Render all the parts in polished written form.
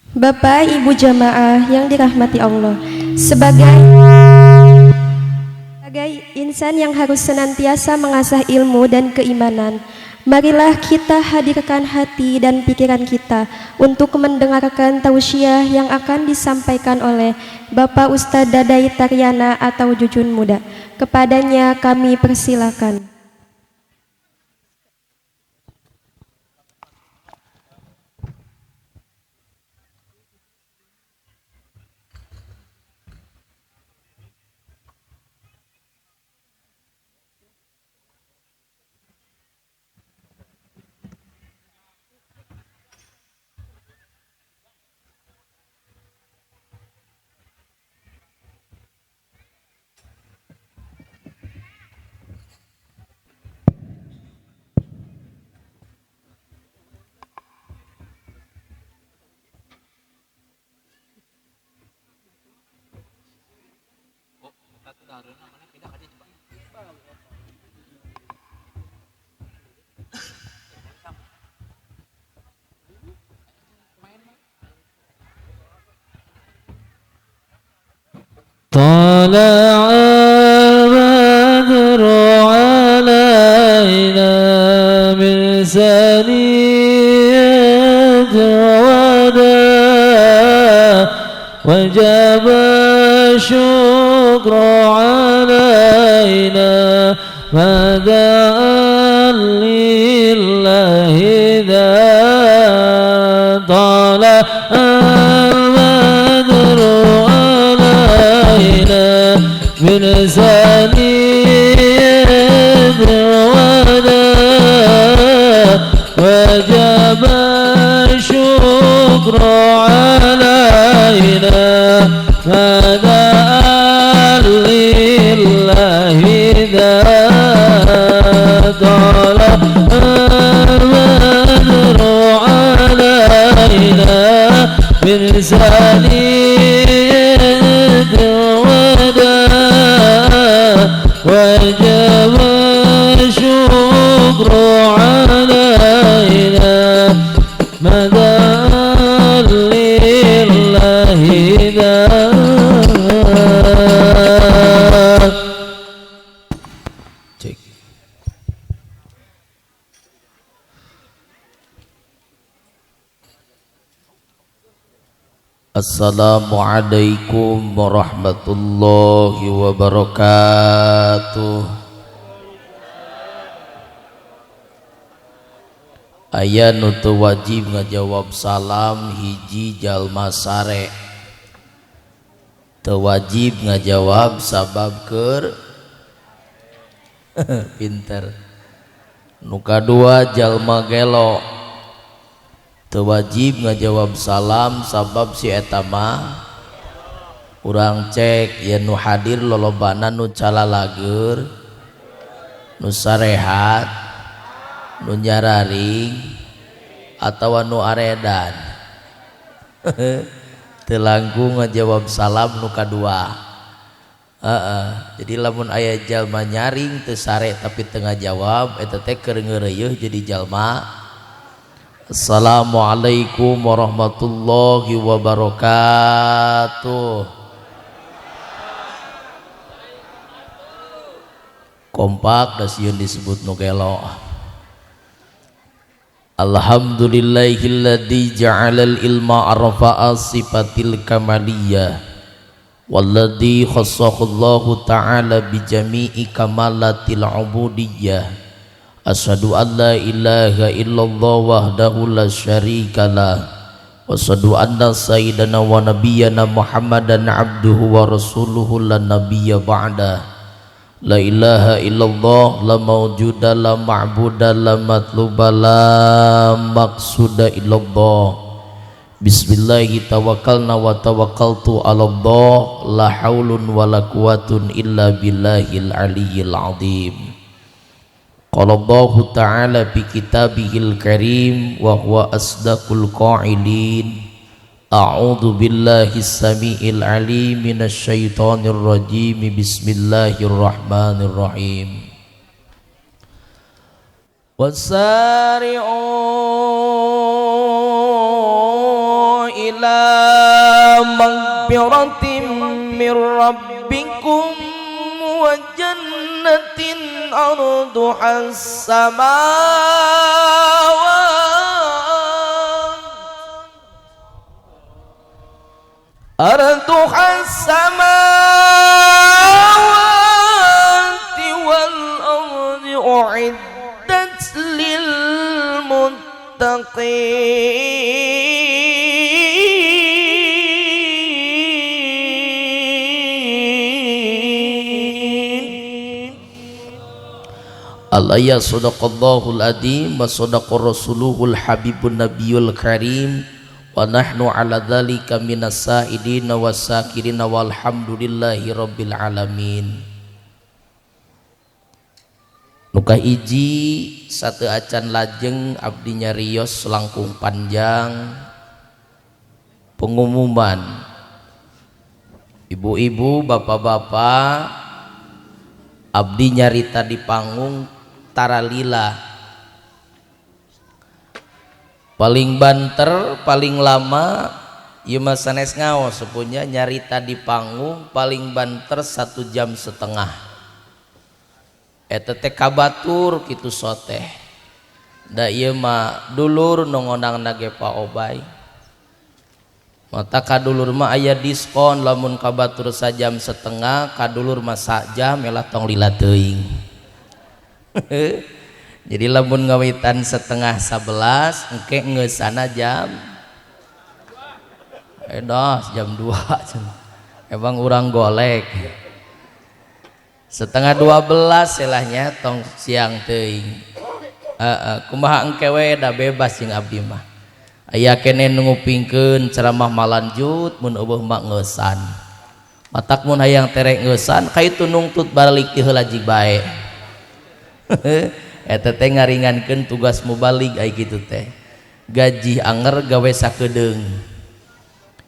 Bapak Ibu jamaah yang dirahmati Allah, sebagai insan yang harus senantiasa mengasah ilmu dan keimanan, marilah kita hadirkan hati dan pikiran kita untuk mendengarkan tausiah yang akan disampaikan oleh Bapak Ustadz Dadai Taryana atau Jujun Muda. Kepadanya kami persilakan. طلع البدر علينا من ثنية الوداع، وجب الشكر علينا ما دعا لله ذا. طلع البدر علينا من ثنية الوداع، وجب الشكر علينا ما دعا لله ذا. طلع البدر علينا من ثنية الوداع، وجب الشكر علينا ما دعا لله ذا. Cek. Assalamualaikum warahmatullahi wabarakatuh. Aya nu teu wajib ngajawab salam hiji jalma sare. Teu wajib ngajawab sabab keur pinter. Nu kadua jalma gelo. Teu wajib ngajawab salam sabab si eta mah urang cek yen nu hadir lolobana nu calalager, nu sarehat, nu nyararing atawa nu aredan. Teu langkung ngajawab salam nu kadua. Jadi lamun aya jalma nyaring teu sare tapi teu ngajawab eta teh keur ngeureuyeuh jadi jalma. Assalamualaikum warahmatullahi wabarakatuh. Kompak da sieun disebut nu gelo. Alhamdulillahilladzi ja'alal ilma arfa'a sifatil kamaliyah, walladzi khassahu ta'ala bijami'i kamalatil ubudiyyah. Asyhadu an la ilaha illallah wahdahu la syarikalah, wa asyhadu anna sayyidana wa nabiyyana Muhammadan abduhu wa rasuluhu la nabiyya ba'dah. La ilaha illallah, la mawjuda la ma'buda la matluba la maqsuda illallah. Bismillahi tawakkalna wa tawakkaltu ala Allah, la haulun wa la quwwatun illa billahil aliyyil azim. Qala Allahu ta'ala fi kitabihil karim wa huwa asdaqul qailin. A'udzu billahi samiil alim minasy syaithanir rajim. Bismillahirrahmanirrahim. Wasari'u ila magfiratin min rabbikum wa jannatin arduha as-samawat arduha as-samawati wal ardi u'iddat lil muttaqin. Alaya sadaqallahul adzim wa sadaqa rasuluhul habibun nabiyul karim wa nahnu ala dzalika minas sa'idina wasakirina walhamdulillahi rabbil alamin. Nuka hiji satu acan lajeng abdi nyarios langkung panjang pengumuman. Ibu-ibu, bapak-bapak, abdi nyarita di panggung taralila paling banter paling lama ieu mah sanes ngaos sepunya nyarita di panggung paling banter 1,5 jam. Eta teh kabatur kitu soteh da ieu mah dulur nu ngondangna ge Pak Obay mata kadulur mah aya diskon lamun kabatur 1,5 jam kadulur mah sajam elah tong lila teuing. Jadi lamun ngawitan 10:30 engke ngeusana jam edos jam 2 emang urang golek 11:30 elahnya tong siang teuing. Kumaha engke we da bebas jeung abdi mah. Aya kene nu ngupingkeun ceramah malanjut mun eueuh mah ngeusan. Matak mun hayang terek ngeusan kaitu nungtut balik ti heula jig bae. Eta teh ngaringankeun tugas mubalig ai kitu teh. Gaji anger gawe sakedeung.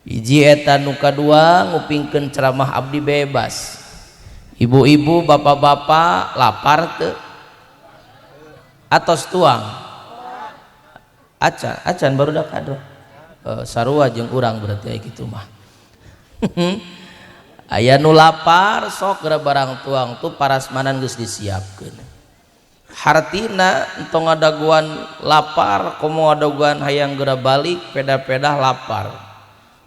Hiji eta nu kadua ngupingkeun ceramah abdi bebas. Ibu-ibu, bapak-bapak lapar teu? Atos tuang. Acan, acan baru dah kado. Sarua jeung urang berarti ai kitu mah. Aya nu lapar sok geura barang tuang tuh parasmanan geus disiapkeun. Hartina entong ngadaguan lapar komo ngadaguan hayang geura balik peda-pedah lapar.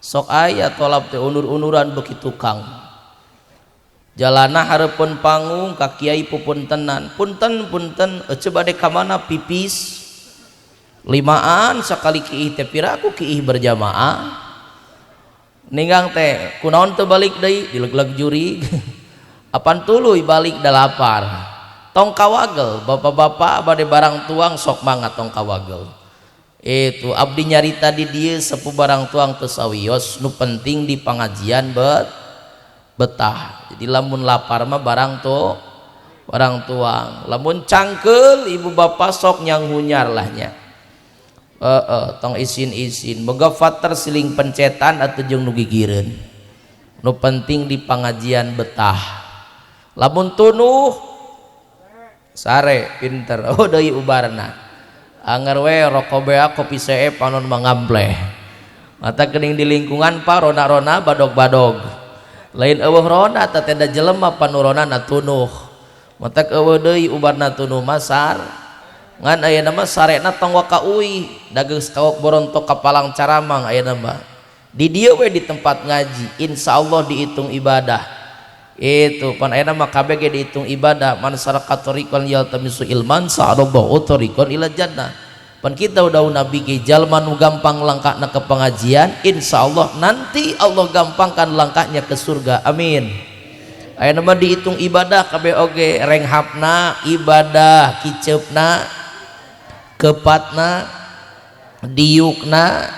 Sok aya tolap teh unur-unuran beuki tukang. Jalana hareupeun panggung ka kiai pupuntenan. Punten punten eceu bade ka mana pipis. Limaan sakali kiih teh piraku kiih berjamaah. Ninggang teh kunaon teu balik deui dilegleg jurig. Apan tuluy balik da lapar. Tong kawagel bapak-bapak bade barang tuang sok mangga tong kawagel. Itu abdi nyarita di dieu sepuh barang tuang teu sawios nu penting di pangajian betah. Jadi lamun lapar mah barang tuh barang tuang. Lamun cangkeul ibu bapak sok nyanghunyar lah nya. Tong isin-isin boga fater siling pencetan atau jeung nu gigireun. Nu penting di pangajian betah. Lamun tunuh sare pinter oh deui ubarna. Anger we rokok bea kopi see panon mangampleh. Mata kening di lingkungan pa rona-rona badog-badog. Lain eueuh rona teh da jelema panuronana tunuh. Mata eueuh deui ubarna tunuh masar. Ngan ayeuna mah sarena tong waka uih da geus kawok borontok ka palang caramang ayeuna mah. Di dieu we di tempat ngaji insyaallah dihitung ibadah. Itu pan ayeuna mah kabeh ge dihitung ibadah man saraka tariqan yaltamisu ilman sa'allahu tariqan ila jannah. Pan kita udah nabi ge jalma nu gampang langkahna ke pengajian insyaallah nanti Allah gampangkan langkahnya ke surga. Amin. Ayeuna mah dihitung ibadah kabeh oge renghapna ibadah kiceupna kepatna diukna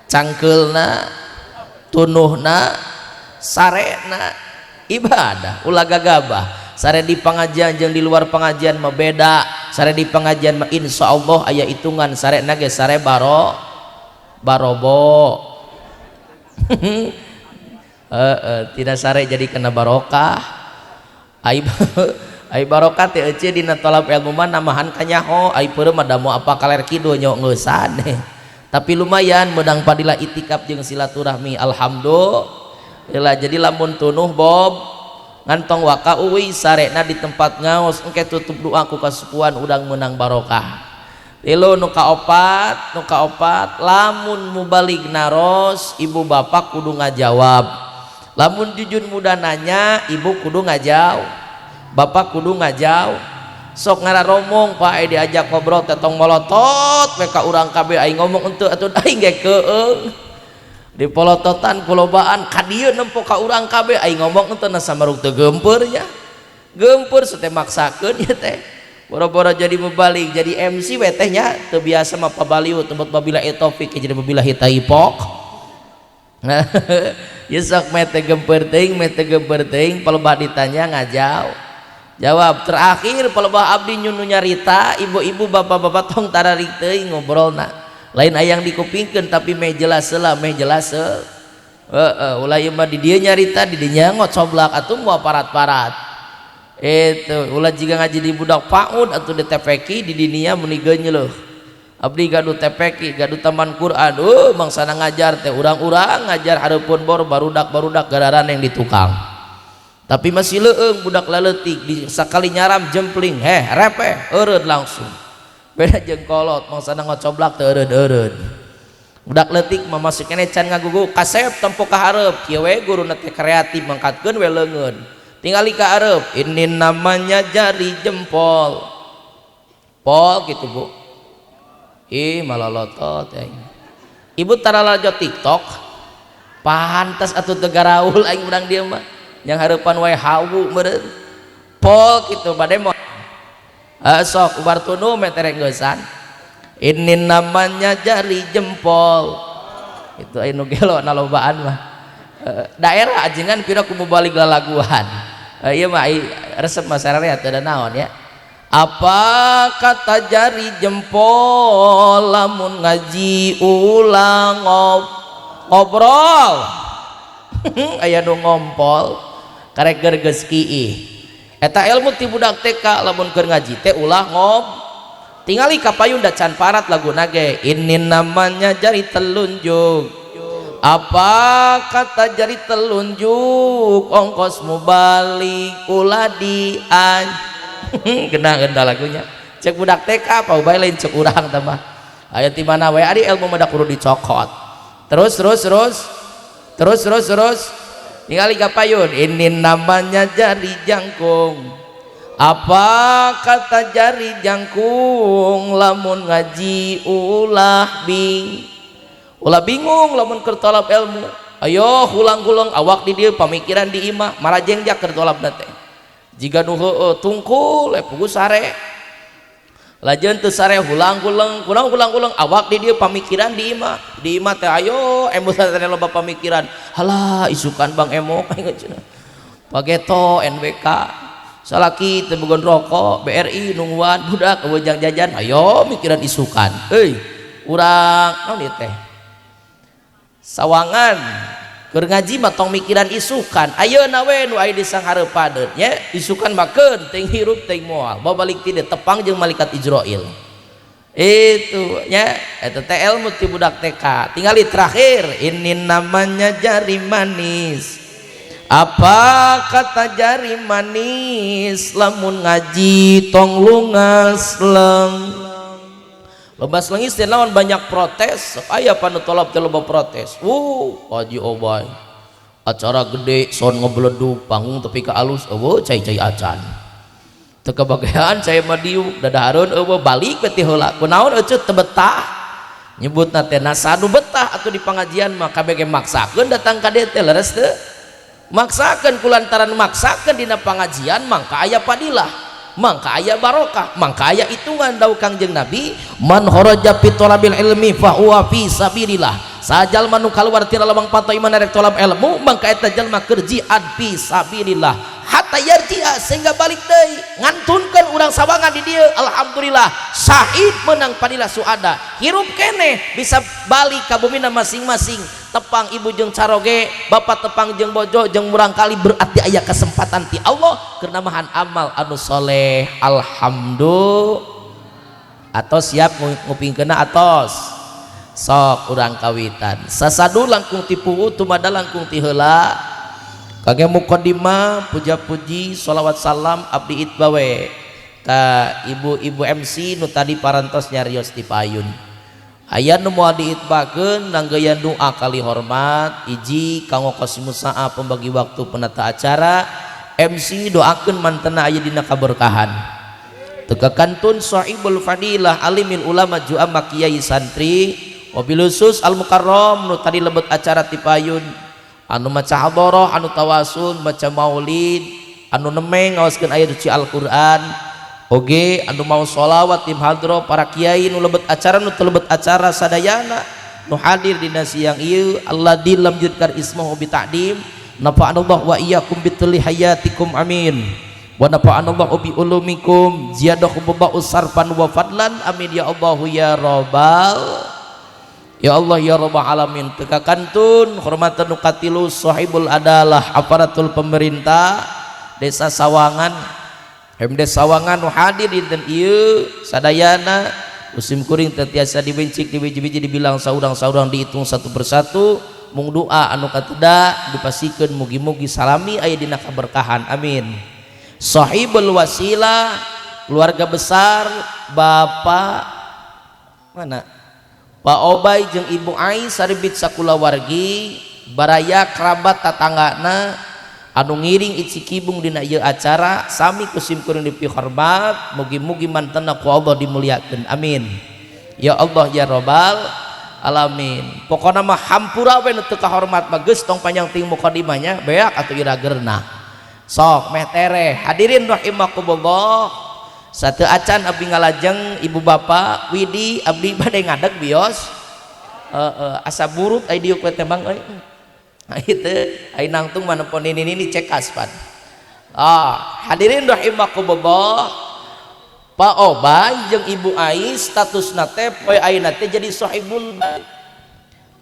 cangkeulna tunuhna sarena ibadah ulah gagabah. Sare di pengajian jeung di luar pengajian mah beda. Sare di pengajian mah insyaallah aya hitungan sarena ge sare barobo. Tidak sare jadi kena barokah. Ai barokah teh euceu dina tolab ilmu mah namahan kanyaho ai peureum mah da moal apa kaler kidul nyok ngeusan. Tapi lumayan menang padilah itikaf jeung silaturahmi, alhamdulillah. Jadi lamun tunuh bob ngantong waka uwi sarekna di tempat ngaos engke tutup doa ku kasupuan udang menang barokah. Tilu nu kaopat, nu kaopat lamun mubalig naros ibu bapak kudu ngajawab. Lamun jujun muda nanya ibu kudu ngajawab, bapak kudu ngajawab. Sok ngararomong Pak ai diajak ngobrol teh tong molotot we ka urang kabeh aing ngomong henteu atuh aing ge keung. Dipolototan kulobaan ka dieu nempo ka urang kabeh aing ngomong henteu na samaruk teu geumpeur nya. Geumpeur teh maksakeun ieu teh. Boro-boro jadi mubalik jadi MC we teh nya teu biasa mah pabaliut tempat babila taufik jadi babila hitaipok. Ieu sok meh teh geumpeur teuing meh teu geumpeur teuing palebah ditanya ngajawab. Jawab terakhir palebah abdi nyunu nyarita ibu-ibu bapak-bapak tong tararik teuing ngobrolna. Lain ayang dikupingkeun tapi meh jelas heula meh jelas heeh ulah ieu mah di dieu nyarita di dinya ngocoblak atuh moal parat-parat. Itu ulah jiga ngaji di budak PAUD atuh di TPQ di dinia meni geunyeuleuh. Abdi gaduh TPQ gaduh taman Quran mangsana ngajar teh urang-urang ngajar hareupeun bor barudak-barudak gararan yang di tukang. Tapi masih leueung budak laletik di sakali nyaram jempling heh repeh eureun langsung. Beda jeung kolot mangsana ngocoblak teu eureun-eureun. Budak leutik mah masih keneh can ngagugu kasep tempo ka hareup kieu we guruna teh kreatif mangkatkeun we leungeun. Tingali ka hareup ini namanya jari jempol. Pol gitu Bu. Ih malolotot aing. Ibu taralajo TikTok. Pantas atuh teu garaul aing urang dieu mah. Yang harapan wae hawu meureun pol kitu bade mo sok ubar tunu meh tereng geusan ini namanya jari jempol itu aya nu gelo nalobaan mah daerah ajengan pira ku mubalik lalaguan ieu mah resep masyarakat teu ada naon ya. Apa kata jari jempol lamun ngaji ulang ngobrol aya nu ngompol karek gerges kiih eta ilmu ti budak TK lamun keur ngaji teh ulah ngob tingali ka payun da can parat laguna ge ini namanya jari telunjuk apa kata jari telunjuk ongkos mubalik ulah dian genah-genah lagunya cek budak TK apa bae lain cek urang tah mah aya ti mana wae ari ilmu mah da kudu dicokot terus terus terus terus terus terus tingali ka payun ini namanya jari jangkung apa kata jari jangkung lamun ngaji ulah bing ulah bingung lamun keur tolab ilmu ayo hulang-huleng awak di dieu pamikiran di imah marajeng jak keur tolabna teh jiga nu heueuh tungkul puguh sare lajeun teu sare hulang-huleng kurang hulang-huleng awak di dieu pamikiran di imah teh ayo embus teh loba pamikiran halah isukan Bang Emok aing cenah pageto NBK salaki teu boga rokok BRI nungguan budak wejang jajan ayo mikiran isukan euy urang naon ieu teh sawangan keur ngaji mah tong mikiran isukan ayeuna we nu aya di sanghareupadeun nya isukan mah keun teuing hirup teuing moal bawa balik ti tepang jeung malaikat Ijrail itu nya eta teh ilmu ti budak TK tingali terakhir ini namanya jari manis apa kata jari manis lamun ngaji tong lungas leng lobas lengis teh lawan banyak protes sok aya panutolab teh loba protes Haji Obay acara gede son ngebledug panggung tepi ka alus eueuh cai-cai acan teu kabagean cai mah diuk dadahareun eueuh balik we ti heula kunaon euceut teu betah nyebutna teh nasanu betah atuh di pangajian mah kabeh ge maksakeun datang ka dieu teh leres teu maksakeun kulantaran maksakeun dina pangajian mangka aya padilah mangka aya barokah mangka aya hitungan dawuh Kangjeng Nabi man kharaja fi talabil ilmi fa huwa fi sabilillah sajalma nu kaluar tina lawang pato iman rek tolab ilmu mangka eta jalma keur jihad fi sabilillah hatta yarji'a sehingga balik deui ngantunkeun urang sawangan di dieu alhamdulillah syahid menang padilah suada hirup keneh bisa balik ka bumina masing-masing tepang ibu jeung caroge bapak tepang jeung bojo jeung murangkali berarti aya kesempatan ti Allah keur namahan amal anu soleh alhamdulillah atos siap ngupingkeunna atos Sok urang kawitan sasadu langkung ti pu'u tumada langkung ti heula kage muqaddimah puja-puji sholawat salam abdi itbawe ka ibu-ibu MC nu tadi parantos nyarios di payun. Aya nu moal diitbakeun nanggeyan doa kali hormat hiji kanggo Qosimus Sa'a pembagi waktu penata acara MC doakeun mantena aya dina kaberkahan. Teu kantun sahibul fadilah alimil ulama juama kiai santri wabil khusus al mukarram nu tadi lebet acara ti payun anu maca hadharah anu tawasul maca maulid anu nemeng ngaoskeun ayat suci Al-Qur'an oge anu mau sholawat tim hadroh para kiai nu lebet acara nu teu lebet acara sadayana nu hadir dina siang ieu alladzi lam yudkar ismuhu bi ta'dim nafa'anallahu wa iyyakum bituli hayatikum amin wa nafa'anallahu bi ulumikum ziyadakumullahu sarfan wa fadlan amin ya Allahu ya rabbal ya Allah ya rabbal alamin. Teu kantun hormatan nu katilu sahibul adalah aparatul pemerintah desa Sawangan MD Sawangan nu hadir dinten ieu sadayana musim kuring teu tiasa dibencik dibiji-biji dibilang saurang-saurang dihitung satu persatu mung doa anu kateda dipasikeun mugi-mugi salami aya dina kaberkahan amin. Sahibul wasilah keluarga besar Bapak mana Pak Obay jeung Ibu Ai saribit sakulawargi baraya kerabat tatanggana anu ngiring icikibung dina ieu acara sami ku sim kuring dipihormat mugi-mugi mantena ku Allah dimuliakeun amin ya Allah ya rabbal alamin. Pokona mah hampura we nu teu kahormat mah geus tong panjang ting mukadimahnya beak atuh iragerna sok meh tereh. Hadirin rahimakumullah satu acan abdi ngalajeng ibu bapak Widi abdi bade ngadeg bios asa burut ai diuk we teh bang euy itu ai nangtung mah nempo nini-nini cekas pan. Hadirin rahimakumullah Pak Obay jeung Ibu Ai statusna teh poe ayeuna teh jadi sahibul bait.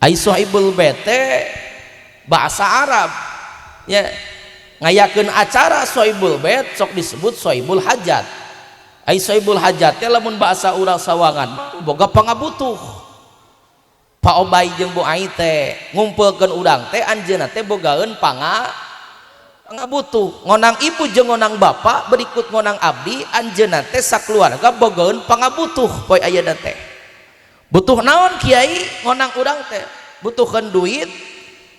Ai sahibul bait teh bahasa Arab ya ngayakeun acara sahibul bait sok disebut sahibul hajat. Ai sahibul hajat teh lamun bahasa urang Sawangan boga pangabutuh. Pak Obay jeung Bu Ai teh ngumpulkeun urang teh anjeunna teh bogaeun pangabutuh. Ngonang ibu jeung ngonang bapak berikut ngonang abdi anjeunna teh sakeluarga bogaeun pangabutuh poe ayeuna teh. Butuh naon kiai ngonang urang teh? Butuhkeun duit.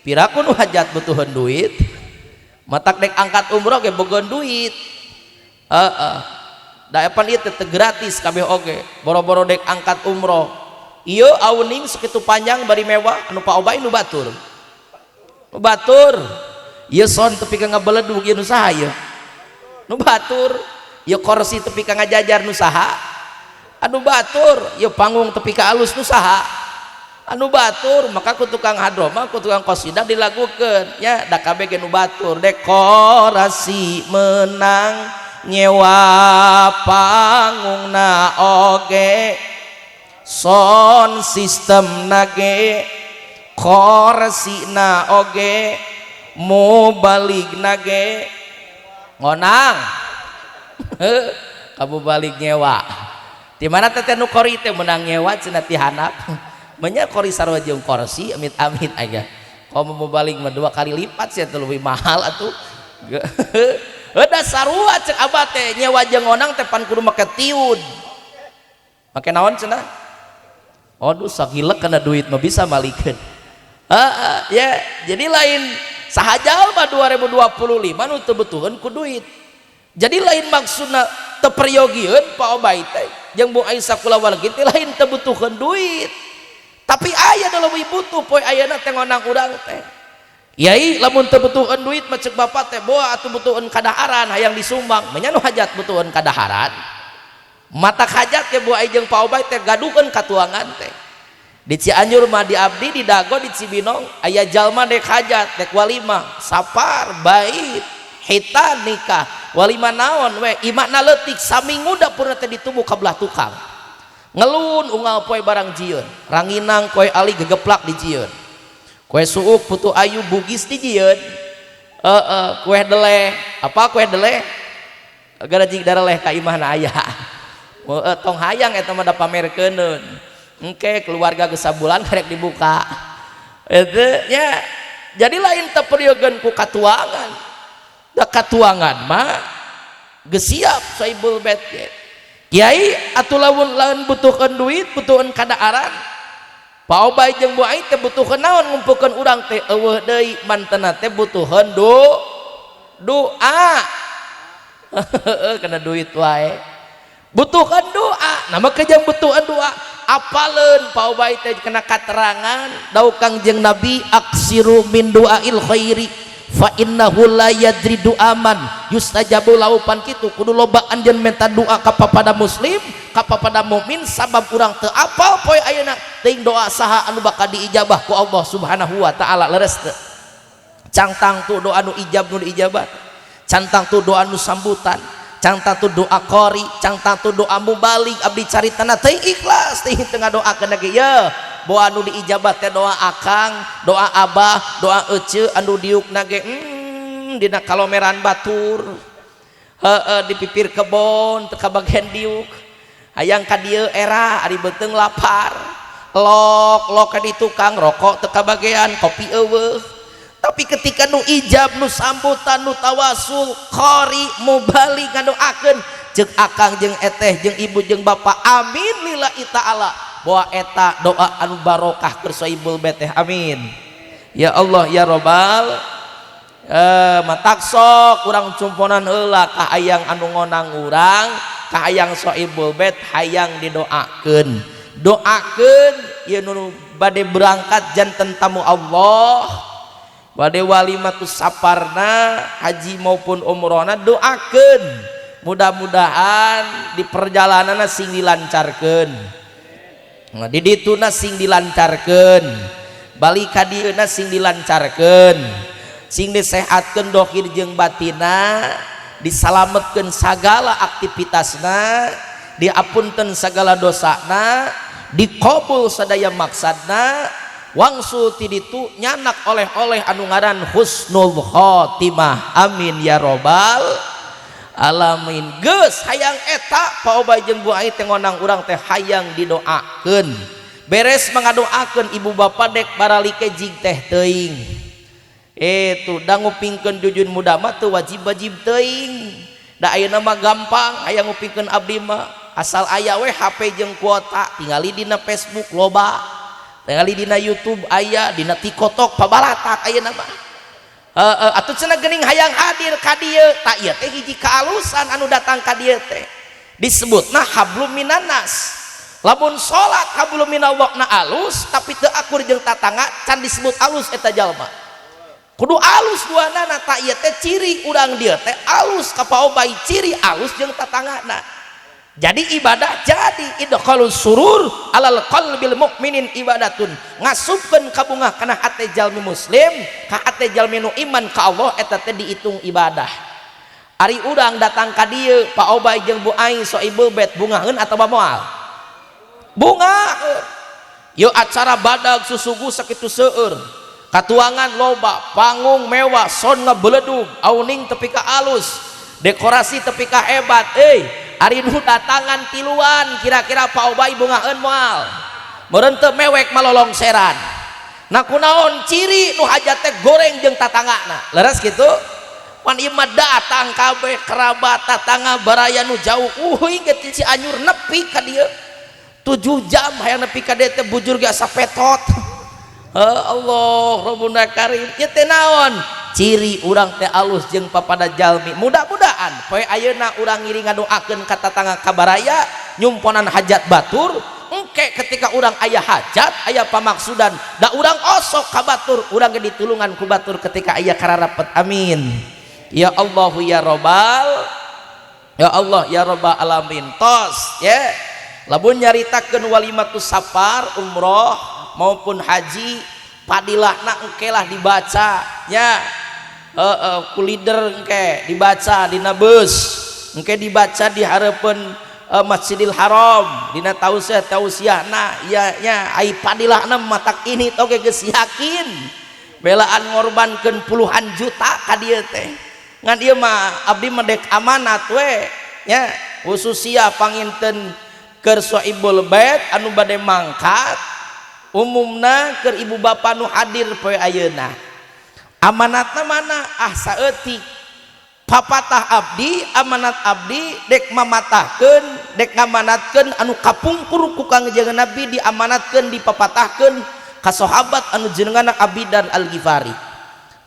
Piraku nu hajat butuheun duit? Matak dek angkat umroh ge bogaeun duit. Heeh. Da epan ieu teh gratis kabeh oge. Boro-boro dek angkat umroh. Ieu awning sakitu panjang bari mewah anu Pak Obay nu batur. Nu batur. Ieu son tepi ka ngabeledug ieu nu saha ieu? Nu batur. Ieu kursi tepi ka ngajajar nu saha? Anu batur. Ieu panggung tepi ka alus nu saha? Anu batur. Maka ku tukang hadroh mah ku tukang qasidah dilagukeun nya da kabeh ge nu batur. Dekorasi menang nyewa pangungna oge sound system nage korsina oge mubalik nage ngonang kamu balik nyewa di mana teteh nu kori teh menang nyewa cenah ti handap menya kori sarua jeung korsi amit-amit aja kalau mau balik mah 2 kali lipat sih lebih mahal atuh. Udah sarua cek abah teh nyewa jeung ngonang teh pan kudu make tiun make naon cenah. Aduh sagilek kana duit mah bisa malikeun. Ya jadi lain saha jalma 2025 nu teu butuheun ku duit. Jadi lain maksudna teu peryogieun Pak Obay teh jeung Bu Aisyah kulawargi teh lain teu butuheun duit. Tapi aya nu leuwih butuh poe ayeuna teh ngonang urang teh. Yai lamun teu butuheun duit mah ceuk bapak teh boa atuh butuheun kadaharan hayang disumbang. Menya nu hajat butuheun kadaharan. Mata hajat ke Bu Ai jeung Pak Obay teh gaduhkeun katuangan teh. Di Cianjur mah di abdi di Dago di Cibinong aya jalma dek hajat dek walimah sapar bait hitan nikah walimah naon we imahna leutik saminggu dapurna teh ditubuh ka belah tukang ngelun unggal poe barang jieun ranginang koe ali gegeplak dijieun kue suuk putu ayu bugis dijieun kue deleh apa kue deleh garajig dareleh ka imahna aya tong hayang eta mah da pamerkeuneun. Engke keluarga geus sabulan karek dibuka. Itu nya. Jadi lain teu peryogeun ku katuangan. Da katuangan mah geus siap sohibul bait ge. Kiai atuh lamun lain butuhkeun duit, butuhkeun kadaaran. Pak Obay jeung Bu Ai teh butuhkeun naon ngumpulkeun urang teh eueuh deui mantena teh butuheun doa. Kena duit wae. Butuhkan doa, nama kejam butuhan doa. Apaleun Pak Obay teh kena katerangan dawuh Kangjeng Nabi aksiru min duail khairi fa innahu la yadri du'aman yustajabu lahu pan kitu kudu loba anjeun minta doa ka papada muslim ka papada mukmin sabab urang teu apal poe ayeuna teuing doa saha anu bakal diijabah ku Allah Subhanahu wa taala leres teu cangtang tu doa nu ijab nu diijabah cangtang tu doa nu sambutan cangtang tu doa qori cangtang tu doa mubalik abdi caritana teuing ikhlas teuing teu ngadoakeun ge ye boa anu diijabah teh doa akang doa abah doa ece anu diukna ge dina kalomeran batur heeh di pipir kebon teu kabagian diuk hayang ka dieu era ari beuteung lapar lok lok ka di tukang rokok teu kabagian kopi eueuh tapi ketika nu ijab nu sambutan nu tawasul qori mubalik ngadoakeun ceuk akang jeung eteh jeung ibu jeung bapak amin lillahi ta'ala bahwa eta doa anu barokah keur sohibul bait teh amin ya Allah ya robbal matak sok urang cumponan heula ka hayang anu ngonang urang ka hayang sohibul bait hayang didoakeun doakeun ieu nu bade berangkat janten tamu Allah bade walimatus saparna haji maupun umrohna doakeun mudah-mudahan di perjalananna sing dilancarkeun. Nah, di dituna sing dilancarkeun balik ka dieuna sing dilancarkeun sing disehatkeun dohir jeung batina disalametkeun sagala aktivitasna diapunten sagala dosana dikabul sadaya maksadna wangsul ti ditu nyanak oleh-oleh anu ngaran husnul khotimah amin ya robbal alamin geus hayang eta Pak Obay jeung Bu Ai teh ngonang urang teh hayang didoakeun beres mengadoakeun ibu bapa dek baralike jig teh teuing itu da ngupingkeun jujun muda mah teu wajib-wajib teuing da ayeuna mah gampang hayang ngupingkeun abdi mah asal aya we HP jeung kuota tingali dina Facebook loba tingali dina YouTube aya dina TikTok pabalatak ayeuna mah atuh cenah geuning hayang hadir ka dieu ta ieu teh hiji kaalusan anu datang ka dieu teh disebutna hablum minannas lamun salat hablum minallah na alus tapi teu akur jeung tatangga can disebut alus eta jalma kudu alus duanana ta ieu teh ciri urang dieu teh alus ka Pak Obay ciri alus jeung tatanggana jadi ibadah jadi idkhalus surur alal qalbil mukminin ibadatun ngasupkeun kabungah kana hate jalmi muslim ka hate jalmi nu iman ka Allah eta teh dihitung ibadah ari urang datang ka dieu Pak Obay jeung Bu Ai sohibul bait bungaheun atawa moal bungaheun ieu acara badag susugu sakitu seueur katuangan loba panggung mewah sound ngabeledug awning tepi ka alus dekorasi tepi ka hebat ari nu datangan tiluan kira-kira Pak Obay bungaheun moal meureun teu mewek malolongseran nah kunaon ciri nu hajat teh goreng jeung tatanggana leres kitu pan ieu mah datang kabeh kerabat tatangga baraya nu jauh ge ti Cianjur nepi ka dieu 7 jam hayang nepi ka dieu teh bujur ge asa petot Allah Rabbuna Karim ieu teh naon ciri urang teh alus jeung papada jalmi mudah-mudahan poe ayeuna urang ngiring ngadoakeun ka tatangga ka baraya nyumponan hajat batur engke ketika urang aya hajat aya pamaksudan da urang osok ka batur urang ge ditulungan ku batur ketika aya kararapet amin ya Allahu ya Robbal ya Allah ya Robbal alamin tos ya lamun nyaritakeun walimatus safar umroh maupun haji padilahna engke lah dibaca nya ku leader engke dibaca dina bus engke dibaca di hareupeun Masjidil Haram dina tausiah tausiahna ya nya ai padilahna matak ini oge geus yakin belaan ngorbankeun puluhan juta ka dieu teh ngan ieu mah abdi mah dek amanat we nya khusus sia panginten Keur sohibul bait anu bade mangkat umumna keur ibu bapa nu hadir poe ayeuna. Amanatna mana? Ah saeutik. Papatah abdi, amanat abdi dek mamatahkeun, dek ngamanatkeun anu kapungkur ku Kangjeng Nabi diamanatkeun dipapatahkeun ka sahabat anu jenenganna Abi Dzar Al-Ghifari.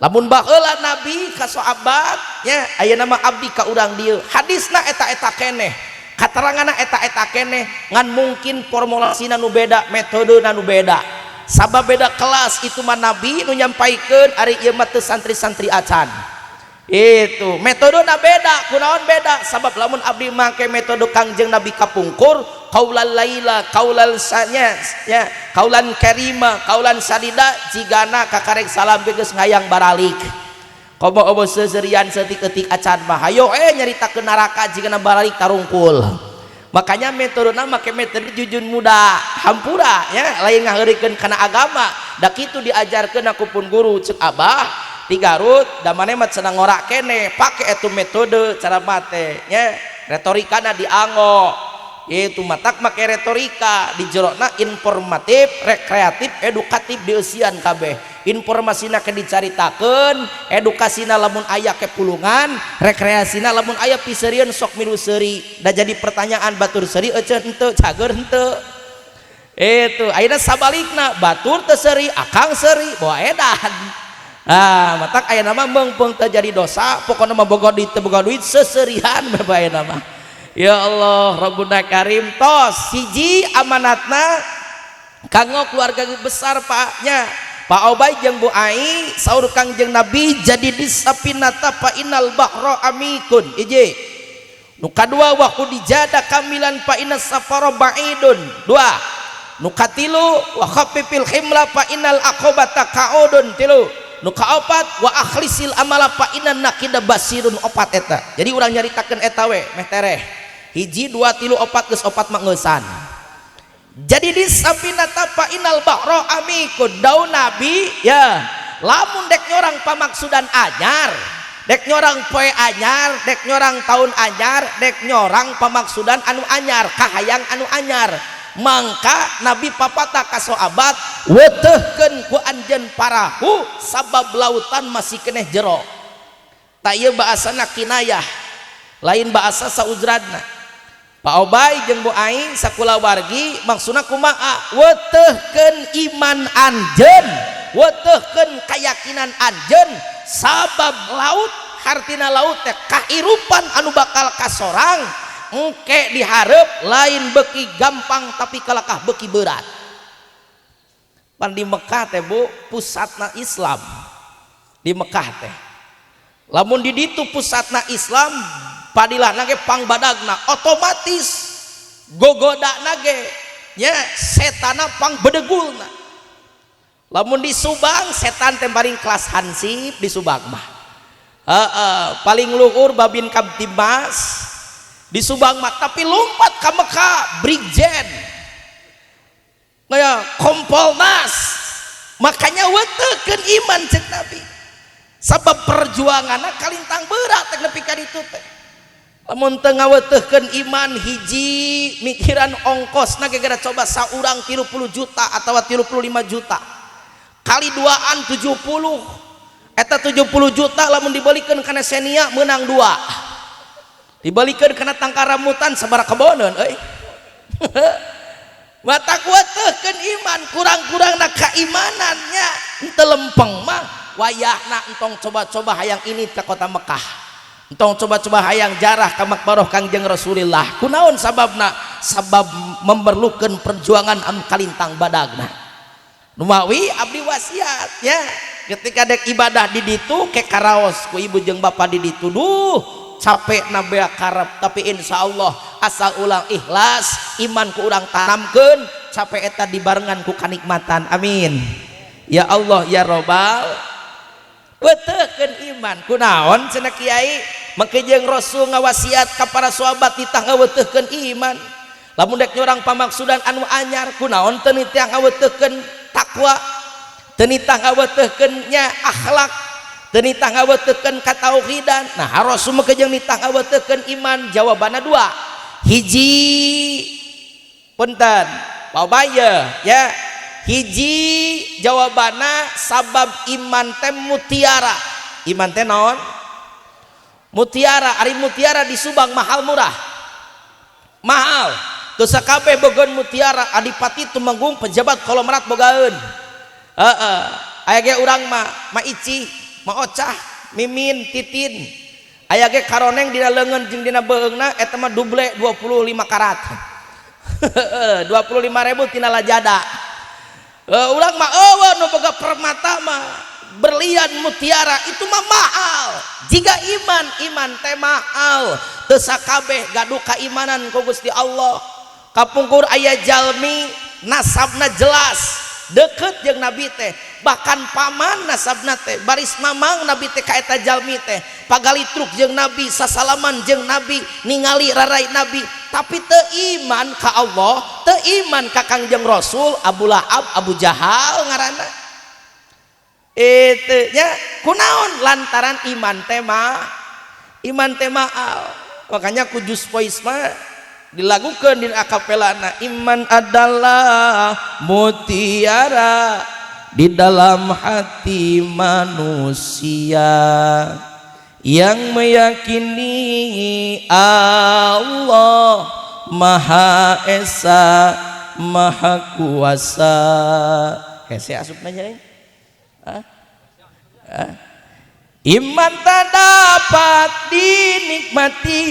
Lamun baheula Nabi ka sahabat nya ayeuna mah abdi ka urang dieu. Hadisna eta-eta keneh, kateranganna eta-eta keneh, ngan mungkin formulasina nu beda, metodena nu beda. Sabab beda kelas itu mah Nabi nu nyampaikeun ari ieu mah teu santri-santri acan. Itu metodena beda, kunaon beda? Sabab lamun abdi make metode Kangjeng Nabi kapungkur, qaulal laila, qaulal sanya, ya, kaulan karima, kaulan sadida, jigana kakarek salam geus ngayang baralik. Komo obo seserian setik-etik acan mah hayo nyaritakeun neraka jigana baralik tarungkul. Makanya metodena make metode jujun muda hampura ya, lain ngaheurikeun kana agama. Da kitu diajarkeun aku pun guru cek abah di Garut da maneh mah cenah ngorak kene pake eta metode cara mate nya, retorikana dianggo itu matak make retorika di jerona informatif, rekreatif, edukatif dieusian kabeh. Informasina ke dicaritakeun, edukasina lamun aya kepulungan, rekreasina lamun aya piseurieun sok milu seuri. Da jadi pertanyaan batur seuri euceun henteu, cager henteu. Itu ayeuna sabalikna batur teu seuri, akang seuri, bawa edan. Ah, matak aya nama meungpeung teu jadi dosa, pokona mah boga duit teu boga duit seserian bae aya nama. Ya Allah, Rabbuna Karim tos hiji amanatna kanggo keluarga besar Pak nya. Pak Obay jeung Bu Ai saur Kangjeng Nabi jadi disapinata fa innal bahra amikun. Hiji. Nu kadua wa dijada kamilan fa innas safara ba'idun. Dua. Nu katilu wa khaffifil himla fa innal aqobata kaudun. Tilu. Nu kaopat wa akhlisil amala fa innan naqida basirun. Opat eta. Jadi urang nyaritakeun eta we meh tereh. Hiji dua tilu opat geus opat mah ngeusan. Jadi di sapinata fa innal bahra amikun. Daun Nabi ya lamun dek nyorang pamaksudan anyar, dek nyorang poe anyar, dek nyorang tahun anyar, dek nyorang pamaksudan anu anyar, kahayang anu anyar, mangka Nabi papatah ka sahabat wetehkeun ku anjeun parahu sabab lautan masih keneh jero. Tak ieu bahasana kinayah, lain bahasa saujradna. Pak Obay jeung Bu Aing sakulawargi maksudna kumaha? Wetehkeun iman anjeun, wetehkeun keyakinan anjeun sabab laut hartina laut teh kahirupan anu bakal kasorang engke dihareup lain beki gampang tapi kalakah beki berat. Pan di Mekah teh Bu pusatna Islam di Mekah teh. Lamun di ditu pusatna Islam padilahna ge pangbadagna otomatis gogodana ge nya setana pangbedegulna. Lamun di Subang setan teh paling kelas hansip di Subang mah. Heeh, paling luhur Babin Kamtibmas di Subang mah, tapi lompat ka Mekah Brigjen kaya Kompolnas. Makanya wetehkeun iman cek Nabi sabab perjuanganna kalintang berat teh nepi ka ditu teh. Lamun teu ngawetehkeun iman hiji mikiran ongkosna ge gara coba saurang 30 juta atawa 35 juta kali duaan 70, eta 70 juta lamun dibalikeun kana Xenia meunang 2, dibalikeun kana tangkal rambutan sabaraha keboneun euy. Matak wetehkeun iman, kurang-kurangna keimanannya henteu lempeng mah wayahna entong coba-coba hayang ini ke kota Mekah, entong coba-coba hayang jarah ka makbaroh Kangjeng Rasulillah. Kunaon sababna? Sabab memerlukan perjuangan anu kalintang badagna. Numawi abdi wasiat ya ketika dek ibadah di ditu ke karaos ku ibu jeung bapa di ditu, duh capek na bea karep, tapi insya Allah asal ulang ikhlas iman ku urang tanamkeun capek eta dibarengan ku kanikmatan. Amin ya Allah ya robbal. Wetehkeun iman kunaon cenah kiai mangke jeung Rasul ngawasiat ka para sahabat ditah ngawetehkeun iman. Lamun dek nyorang pamaksudan anu anyar kunaon teu nitah ngawetehkeun takwa, teu nitah ngawetehkeun nya akhlak, teu nitah ngawetehkeun katauhidan. Nah Rasul mangke jeung nitah ngawetehkeun iman, jawabanna dua. Hiji Punten Pak ya, hiji jawabanna sabab iman teh mutiara. Iman teh naon? Mutiara. Ari mutiara di Subang mahal murah? Mahal. Teu sakabeh bogaeun mutiara, adipati, tumenggung, pejabat, konglomerat bogaeun. Heeh, aya ge urang mah ma Ici, ma Ocah, Mimin, Titin. Aya ge karoneng dina leungeun jeung dina beuheungna eta mah duble 25 karat. 25.000 tina Lazada. Urang mah euweuh nu boga permata mah, berlian, mutiara itu mah mahal. Jika iman, iman teh mahal. Teu sakabeh gaduh kaimanan ku Gusti Allah. Kapungkur aya jalmi nasabna jelas deket jeung Nabi teh, bahkan paman nasabna teh, baris mamang Nabi teh ka eta jalmi teh, pagalitruk jeung Nabi, sasalaman jeung Nabi, ningali rarai Nabi, tapi teu iman ka Allah, teu iman ka Kangjeng Rasul. Abu Lahab, Abu Jahal ngaranna itu nya. Kunaon? Lantaran iman teh mah, iman teh mahal. Makanya ku Jus Voice mah dilakukan di akapelana, iman adalah mutiara di dalam hati manusia yang meyakini Allah Maha Esa Maha Kuasa. Hese asup nanya eh? Hah? Hah? Iman tak dapat dinikmati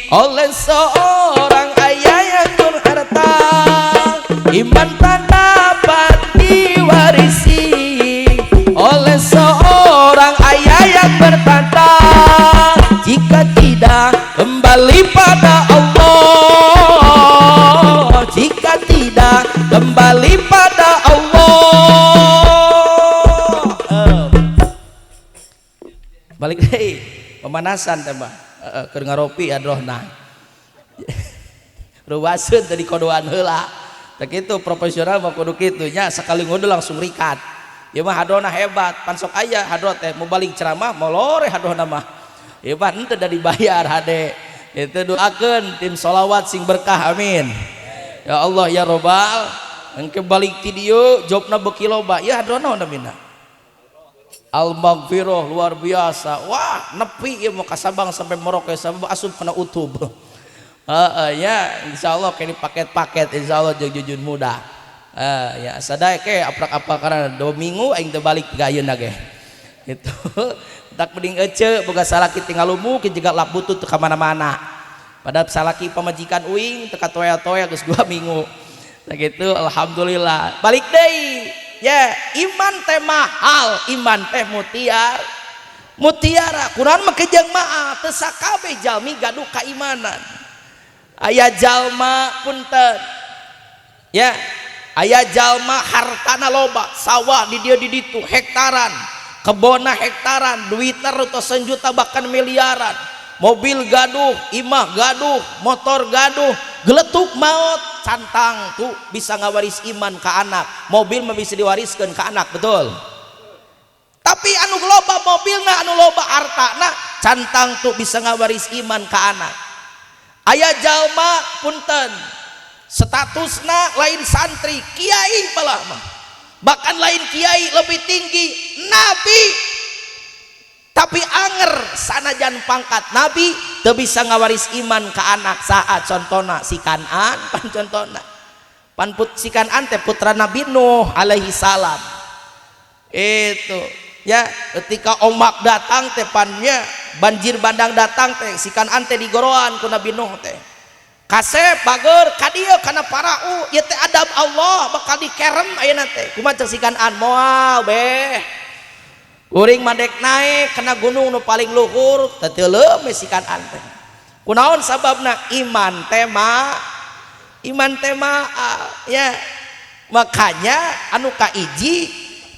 oleh seorang ayah yang berharta. Iman tak dapat diwarisi oleh seorang ayah yang bertata. Jika tidak kembali pada Allah, jika tidak kembali pada Allah. Balik deui, pemanasan teh mah. Heeh, keur ngaropi hadrohna. Ruwaseun tadi kodoan heula. Tah kitu, profesional mah kudu kitu nya, sakali ngode langsung rikat. Ieu mah hadrohna hebat, pan sok aya hadroh teh mau balik ceramah molore hadrohna mah. Ieu mah henteu da dibayar hade. Itu doakeun tim solawat sing berkah, amin. Ya Allah ya Robbal, engke balik ti dieu jobna beuki loba. Ieu hadrohna namina. Al-Maghfirah luar biasa. Wah, nepi ieu mau ka Sabang sampai Merauke, sabab asup kana utub. Heeh ya, insyaallah kayak paket-paket insyaallah jeung jujun muda. Ya sadaya ke aprak-aprak karena 2 minggu aing teu balik ka ayeuna ge. Itu tak mending ece boga salaki tinggal lumuk juga lap butut teu ka mana-mana. Padahal salaki pamajikan uing teu katoya-toya geus 2 minggu. Nah gitu, alhamdulillah. Balik deui. Ya, iman teh mahal, iman teh mutiara. Mutiara, Quran mah kejang maaf, teu sakabeh jalmi gaduh kaimanan. Aya jalma punten. Ya, aya jalma hartana loba, sawah di dia di ditu hektaran, kebona hektaran, duitna ratusan juta bahkan miliaran. Mobil gaduh, imah gaduh, motor gaduh, geletuk maut, cantang tuh bisa ngawaris iman ke anak. Mobil mah bisa diwariskan ke anak, betul. Tapi anu loba mobilna, anu loba hartana, cantang tuh bisa ngawaris iman ke anak. Aya jalma punten, statusna lain santri, kiai malah mah. Bahkan lain kiai, lebih tinggi, nabi. Tapi anger sanajan pangkat nabi teu bisa ngawaris iman ke anak. Saat contona si Kanan, pan contona pan put si Kanan teh putra Nabi Nuh alaihi salam. Itu ya, ketika ombak datang teh pannya, banjir bandang datang teh, si Kanan teh digoroan ku Nabi Nuh teh, kasep bager ka dieu kana parau ieu teh, adab Allah bakal dikerem ayeuna teh. Kumaha cek si Kanan? Moal beh, kuring mah dek naik kana gunung nu paling luhur. Teu teuleum si Kanan teh. Kunaon sababna? Iman teh mah, iman teh mah ya. Makanya anu kahiji,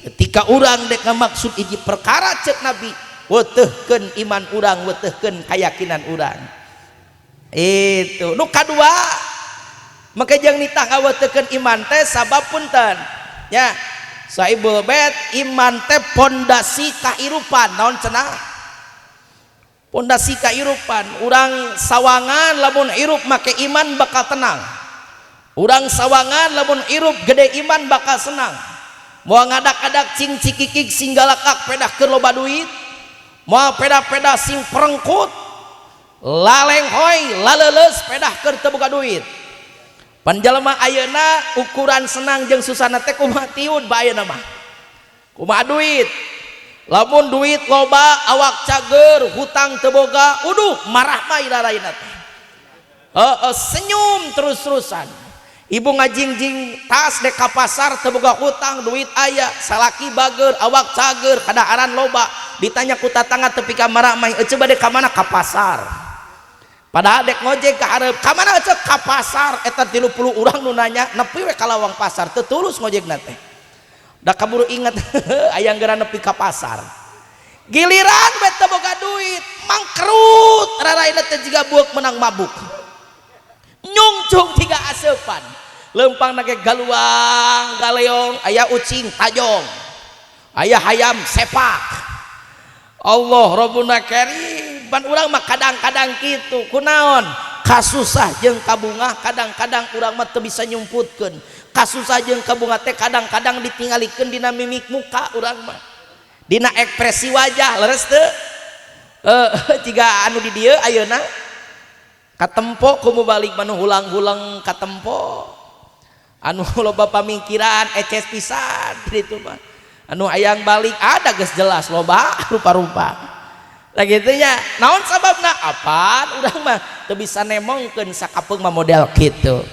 ketika urang dek ngamaksud hiji perkara, cek Nabi, wetehkeun iman urang, wetehkeun keyakinan urang. Itu nu kadua. Maka jeung nitah ngawetehkeun iman teh sabab punten ya, Saibul Bait, iman teh pondasi kahirupan. Naon cenah? Pondasi kahirupan urang. Sawangan lamun hirup make iman bakal tenang. Urang sawangan lamun irup gede iman bakal senang. Moal ngadak-adak cing cikikik sing galakak pedah keur loba duit. Moal peda-peda sing perengkut. Lalenghoy laleuleus pedah keur teu boga duit. Pan jalma ayeuna ukuran senang jeung susahna teh kumaha tiun ba ayeuna mah. Kumaha duit. Lamun duit loba awak cager hutang teu boga, uduh marah mah iraraina teh. Heeh, senyum terus-terusan. Ibu ngajingjing tas dek ka pasar teu boga hutang, duit aya, salaki bager, awak cager, kadaharan loba. Ditanya ku tatangga tepi ka marah mah, eceu bade ka mana? Ka pasar. Padahal dek ngojek ka hareup, ka mana eceu? Ka pasar. Eta 30 urang nu nanya, nepi we ka lawang pasar, teu tulus ngojekna teh. Da kaburu inget aya geura nepi ka pasar. Giliran we teu boga duit, mangkrut raraina teh jiga bueuk menang mabuk. Nyungcung tiga aseupan. Lempang nage galuang galeong, aya ucing tajong, aya hayam sepak. Allah Rabbuna Karim. Pan urang mah kadang-kadang kitu. Kunaon? Kasusah jeung kabungah kadang-kadang urang mah teu bisa nyumputkeun. Kasusah jeung kabungah teh kadang-kadang ditinggalikeun dina mimik muka urang mah. Dina ekspresi wajah leres teu? Jiga anu di dieu ayeuna katempo ku mubalik manu hulang-hulang katempo. Anu loba pamikiran eces pisan kitu mah. Anu hayang balik ada geus jelas loba rupa-rupa. Lah kitu nya, naon sababna? Apaan urang mah teu bisa nemongkeun sakapeung mah model kitu.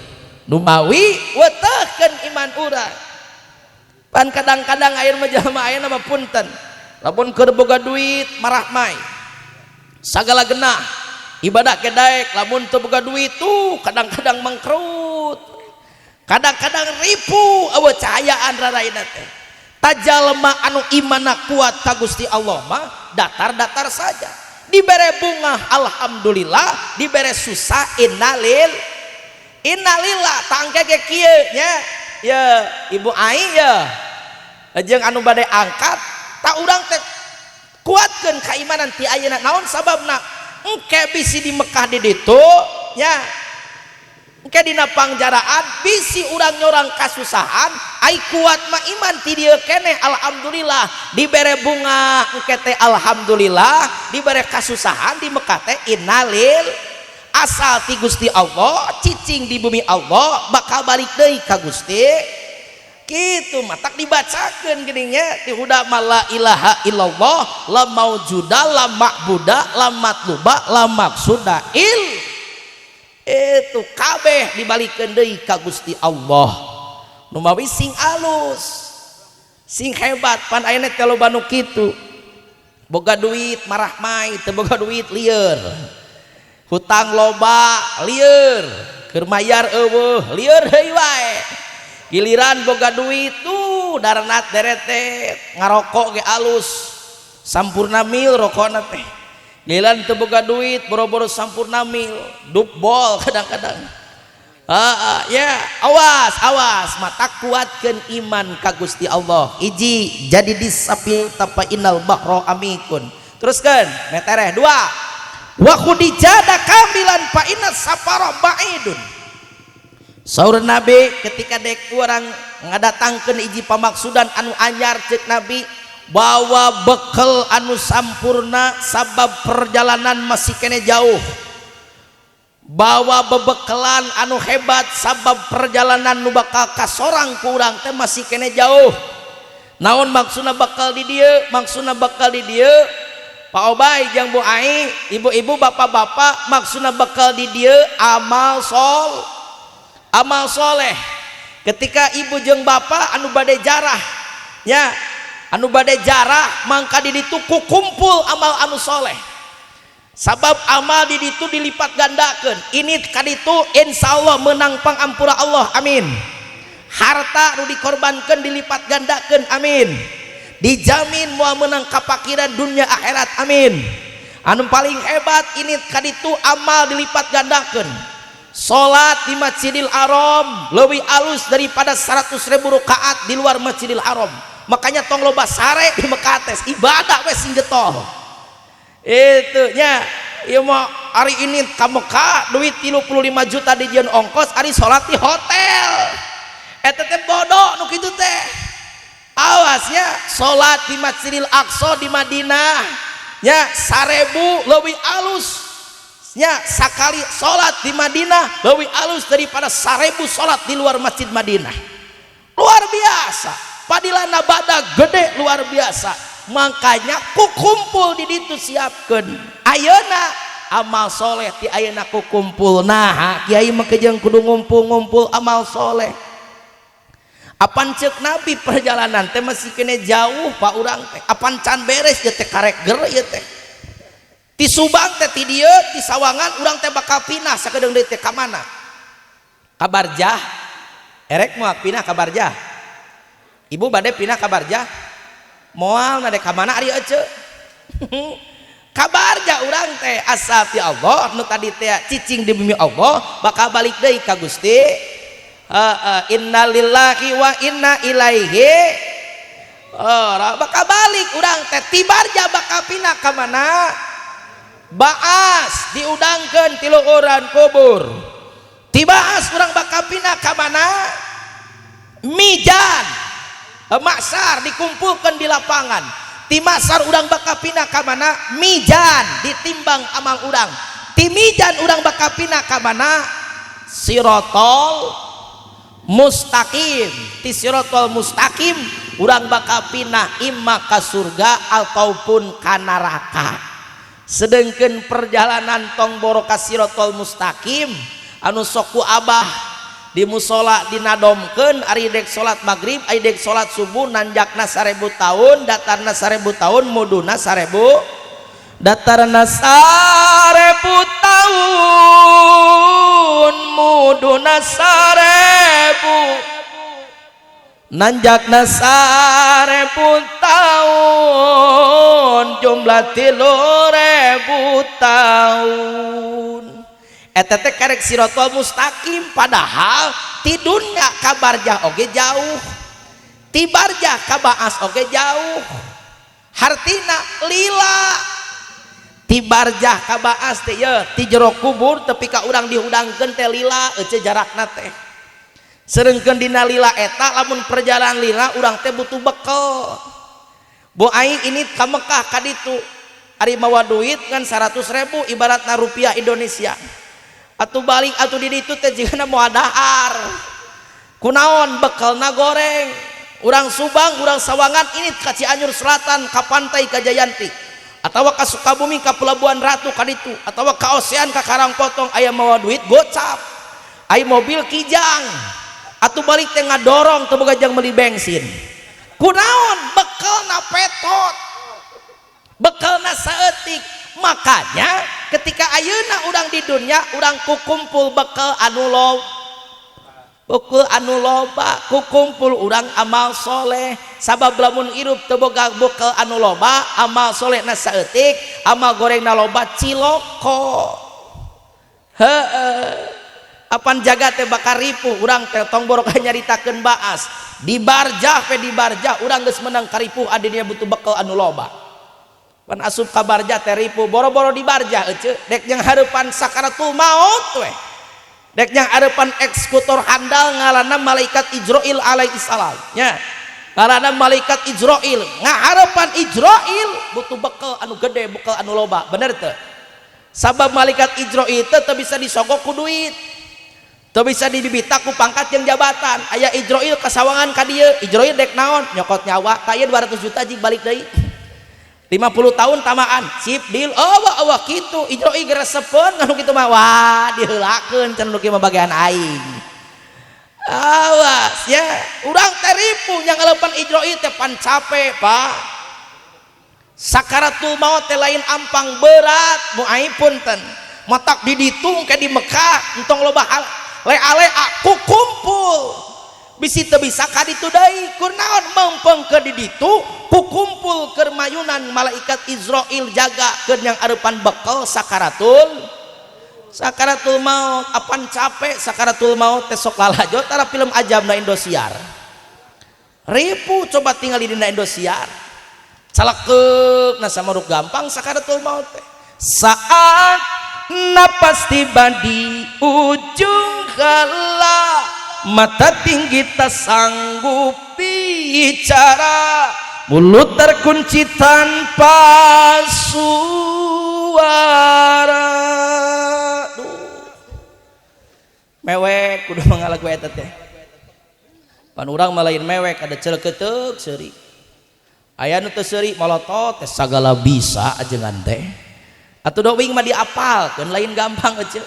Numawi wetehkeun iman urang. Pan kadang-kadang air mah jelema ayeuna mah punten. Lamun keur boga duit marah mai. Sagala genah ibadah ge daek, lamun teu boga duit tuh kadang-kadang mangkrut. Kadang-kadang ripu eueuh cahayaan raraina teh. Tajalma anu imanna kuat ka Gusti Allah mah datar-datar saja. Dibere bunga alhamdulillah, dibere susah innalil innalillah. Tangke ge kieu nya. Ya Ibu Ai ya. Jeung anu bade angkat tak urang teh kuatkeun keimanan ti ayeuna. Naon sababna? Engke bisi di Mekah di ditu nya. Engke dina pangjaraan bisi urang nyorang kasusahan, ai kuat mah iman ti dieu keneh alhamdulillah. Dibere bunga engke teh alhamdulillah, dibere kasusahan di Mekah teh innalil. Asal ti Gusti Allah, cicing di bumi Allah bakal balik deui ka Gusti. Kitu matak dibacakeun geuning nya ti huda ma la ilaha illallah la maujuda la ma'buda la matluba la maksuda il. Itu kabeh dibalikeun deui ka Gusti Allah. Numawi sing alus, sing hebat pan ayeuna teh loba nu kitu. Boga duit marah mai, teu boga duit lieur. Hutang loba lieur, keur mayar eueuh lieur deui wae. Giliran boga duit tuh daranat deretet, ngarokok ge alus. Sampurna mil rokona teh. Giliran teu boga duit boro-boro sampurna mil, dupbol kadang-kadang. Ya, awas, awas, mata kuatkeun iman ka Gusti Allah. Hiji, jadi disapil tapa innal bahra amikun. Teruskeun, metereh dua. Wa khudijada kamilan fa inna safara ba'idun. Saur Nabi ketika dek urang ngadatangkeun hiji pamaksudan anu anyar ceuk Nabi, bawa bekal anu sampurna sabab perjalanan masih kene jauh. Bawa bebekalan anu hebat sabab perjalanan nu bakal kasorang ku urang teh masih kene jauh. Naon maksudna bakal di dieu? Maksudna bakal di dieu Pak Obay jeung Bu Ai, ibu-ibu, bapak-bapak, maksudna bakal di dieu amal sol, amal soleh. Ketika ibu jeung bapak anu bade jarah nya, anu bade jarah mangka di ditu kukumpul amal anu soleh. Sabab amal di ditu dilipat gandakeun. Ini kaditu insyaallah menang pangampura Allah, amin. Harta nu dikorbankeun dilipat gandakeun, amin. Dijamin moal menang kapakiran dunia akhirat, amin. Anu paling hebat ini kaditu amal dilipat gandakeun. Salat di Masjidil Haram lebih alus daripada 100.000 rakaat di luar Masjidil Haram. Makanya tong loba sare di Mekah teh, ibadah we sing getol. Itu nya. Ieu mah ari ini ka Mekah duit 35 juta dijieun ongkos, ari salat di hotel. Eta teh bodoh nu kitu teh. Awas ya, salat di Masjidil Aqsa di Madinah nya 1000 leuwih alus nya, sakali salat di Madinah leuwih alus daripada 1000 salat di luar Masjid Madinah. Luar biasa padilana, badag gede luar biasa. Makanya ku kumpul di ditu, siapkeun ayeuna amal soleh ti ayeuna ku kumpul. Nah, kiai mah kejeng kudu ngumpul-ngumpul amal soleh. Apan cek Nabi, perjalanan teh masih kene jauh, Pak. Urang teh apan can beres ieu teh, karek ger ieu teh. Ti Subang teh, ti dieu, ti Sawangan, urang teh bakal pindah sakedeung deui teh. Ka mana? Ka Barjah. Erek moal pindah ka Barjah? Ibu bade pindah ka Barjah moal? Na ka mana ari ece? Ka Barjah urang teh. Asal ti Allah nu tadi teh cicing di bumi Allah bakal balik deui ka Gusti. Innalillahi wa inna ilaihi, oh, bakal balik urang teh. Ti Barjah bakal pindah ka mana? Baas, diudangkeun ti luhuran kubur. Ti Baas urang bakal pindah ka mana? Mizan, Mahsyar, dikumpulkan di lapangan. Ti Mahsyar urang bakal pindah ka mana? Mizan, ditimbang amal urang. Ti mizan urang bakal pindah ka mana? Sirotol mustaqim. Ti sirotol mustaqim urang bakal pindah imma ka surga ataupun ka neraka. Sedangkan perjalanan tong boro ka sirotol mustaqim, anu sok ku abah di musola dinadomkeun, ari dek salat maghrib, ari dek salat subuh, nanjakna 1000 tahun, datarna 1000 tahun, muduna 1000, datarna 1000 tahun, muduna 1000, nanjakna 1000 tahun, jumlah 3000 tahun. Eta teh karek sirotol mustaqim, padahal ti dunya ka Barjah oge jauh, ti Barjah ka Baas oge jauh. Hartina lila ti Barjah ka Baas teh ye, ti jero kubur tepi ka urang dihudangkeun teh lila ece jarakna teh. Sedengkeun dina lila eta, lamun perjalanan lila, urang teh butuh bekal. Bu, aing ini ka Mekah ka ditu ari mawa duit ngan 100 ribu, ibaratna rupiah Indonesia, atuh balik atuh di ditu teh jigana moal dahar. Kunaon? Bekalna goreng. Urang Subang, urang Sawangan ini ka Cianjur Selatan, ka pantai, ka Jayanti, atau ka Sukabumi, ka Pelabuhan Ratu ka ditu, atau ka Osean, ka Karangpotong, aya mawa duit gocap, aya mobil Kijang, atuh balik teh ngadorong, teu boga jang meuli bensin. Kunaon? Bekalna petot, bekalna saeutik. Makanya ketika ayeuna urang di dunia, urang ku kumpul bekal anu lo bekal anu loba, ku kumpul urang amal soleh. Sabab lamun hirup teu boga bekal anu loba, amal soleh na saeutik, amal goreng na loba, ciloko. Heeh, apan jaga teh bakal ripuh urang teh. Tong boro nyaritakeun Baas, di Barjah pe, di Barjah urang geus menang karipuh. Adinya butuh bekal anu loba. Pan asup ka Barjah teh ripuh. Boro-boro di Barjah ece, dek yang hareupan sakaratul maut we, dek yang hareupan eksekutor handal ngaranna malaikat Ijroil alaihi salam nya, ngaranna malaikat Ijroil, ngaharepan Ijroil butuh bekal anu gede, bekal anu loba, bener teu? Sabab malaikat Ijroil teh teu bisa disogok ku duit, teu bisa dibibita ku pangkat jeung jabatan. Aya Ijroil ka Sawangan ka dieu, Ijroil dek naon? Nyokot nyawa. Taya 200 juta jig balik deui 50 tahun tamaan, sip, deal. Oh, wah wah, kitu Ijroil geresepeun nganu kitu mah. Wah, diheulakeun cenah nu kieu mah bagian aing. Awas ya, urang teh ripuh yang ngalepan Ijroil teh, pan capek, Pak. Sakaratul maut teh lain ampang, berat. Mu aing punten, matak di ditung ke di Mekah entong loba hal le-ale, aku kumpul bisi teu bisa ka ditu deui. Kunaon? Meungpeung ke di ditu ku kumpul keur mayunan malaikat Izrail, jaga keur yang areupan bekal sakaratul maut. Apan capek sakaratul maut teh, sok lalajo tara film ajabna Indosiar. Ripuh, coba tinggal di dina Indosiar, calekeuk na samaruk gampang sakaratul maut teh. Saat napas tiba di ujung kala, mata tinggi tak sanggup bicara, mulut terkunci tanpa suara. Duh. Mewek kudu mangalagu eta teh. Pan urang mah lain mewek, ada celeketeuk seuri. Aya nu teu seuri molotot teh sagala bisa ajengan teh. Atuh dowing mah diapalkeun lain gampang euceu.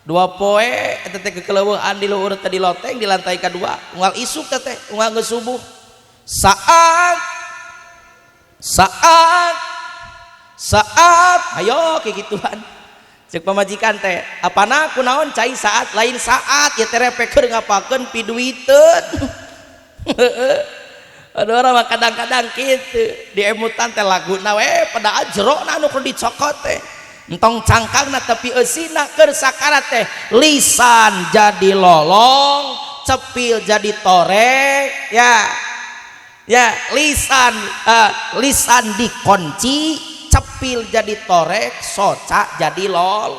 Dua poe eta teh kekeleueuhan di luhur teh di loteng di lantai kadua, unggal isuk teh teh unggal geus subuh. Saat saat saat ayo kikituan. Cek pamajikan teh, apana kunaon cai saat lain saat ya teh repekeun ngapakeun piduiteun. Aduh orang mah kadang-kadang kitu diemutan teh laguna we pada jerona anu kudu dicokot teh. Entong cangkangna tapi eusina keur sakarat teh lisan jadi lolong, cepil jadi torek, ya. Ya, lisan lisan dikunci, cepil jadi torek, soca jadi lol.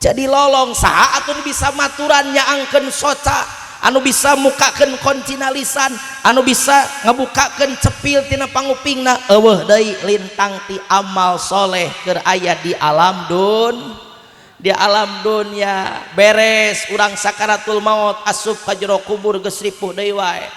Jadi lolong saha atuh bisa maturan nyaangkeun soca, anu bisa mukakeun kuncina lisan, anu bisa ngebukakeun cepil tina pangupingna, eueuh deui lintang ti amal soleh keur aya di alam dun, di alam dunya beres urang sakaratul maut asup ka jero kubur geus ripuh deui wae.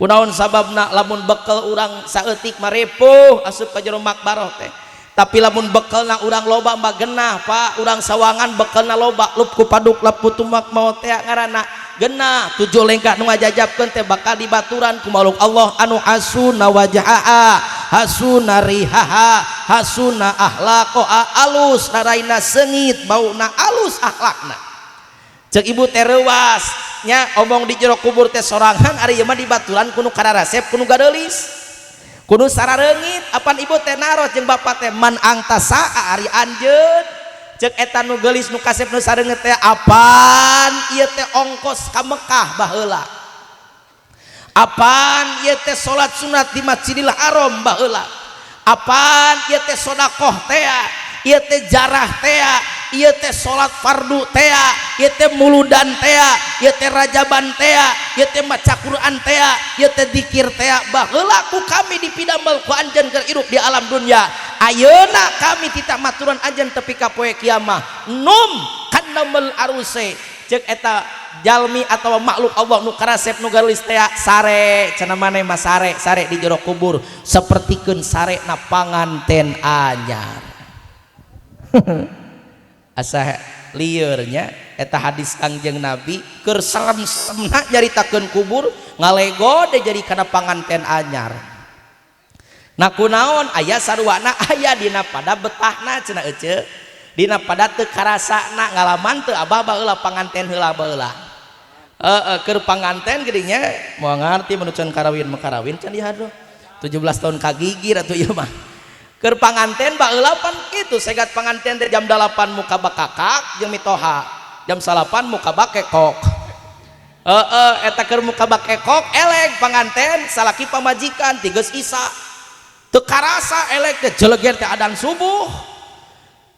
Kunaon sababna lamun bekel urang saeutik mah ripuh asup ka jero makbaroh teh. Tapi lamun bekelna urang loba mah genah Pak, urang sawangan bekelna loba lup ku paduk lap ku tumak maot teh ngaranna genah tujuh lengkah nu ngajajabkeun teh bakal dibaturan ku makhluk Allah anu hasuna wajaha, hasuna rihaha, hasuna ahlaqoa, alus raraina seungit bauna alus akhlakna. Cek ibu teh reuas nya omong di jero kubur teh sorangan ari ieu mah dibaturan ku nu kararasep ku nu gadeulis kudu sarareungit apan ibu teh naros jeung bapak teh man angta saa ari anjeun. Cek eta nu geulis nu kasep nu sareungeut teh apan ieu teh ongkos ka Mekah baheula, apan ieu teh salat sunat di Masjidil Haram baheula, apan ieu teh sedekah teh, ieu teh jarah teh, ieu teh salat fardu teh, ieu teh muludan teh, ieu teh rajaban teh, ieu teh maca Quran teh, ieu teh zikir teh baheula ku kami dipidamel ku anjeun keur hirup di alam dunya. Ayeuna kami titah maturan anjeun tepi ka poe kiamah. Num kannamel aruse. Cek eta jalmi atawa makhluk Allah nu karasep nu garulis teh sare cenah maneh mah sare sare di jero kubur sapertikeun sare na panganten anyar. Asa liurnya eta hadis Kangjeng Nabi keur serem-seremna nyaritakeun kubur ngalego deh jadi kana panganten anyar. Nah kunaon aya saruana aya dina pada betahna cenah ece dina pada teu karasana ngalaman teu abah baheula panganten heula baheula. Heeh keur panganten geuning nya moal ngarti mun can karawin mah karawin can dihadro 17 tahun kagigir atuh ieu mah. Keur panganten baheula pan kitu segat panganten teh jam 8 muka bakakak jeung mitoha jam 9 muka bakekok. Heeh eta keur muka bakekok elek panganten salaki pamajikan ti geus isa teu karasa elek teh jeleger teh adan subuh.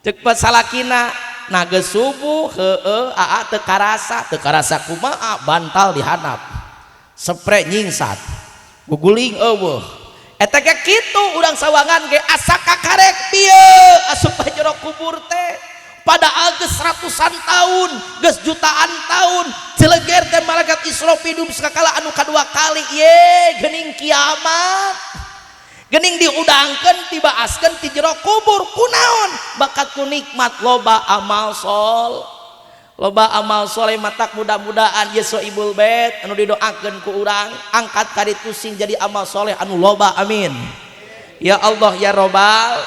Cek salakina nah geus subuh heueuh aa teu karasa teu karasa kumaha bantal dihandap spray nyingsat guguling eueuh. Eta ge kitu urang sawangan ge asa kakarek bieu asup ka jero kubur teh padahal geus ratusan tahun geus jutaan tahun celeger teh malaikat Israfil sakala anu kadua kali ye geuning kiamat geuning diudangkeun tibaaskeun ti jero kubur kunaon bakat ku nikmat loba amal sol loba amal soleh matak mudah-mudahan ye soibul bait anu didoakeun ku urang angkat ka ditu sing jadi amal soleh anu loba amin ya Allah ya robbal.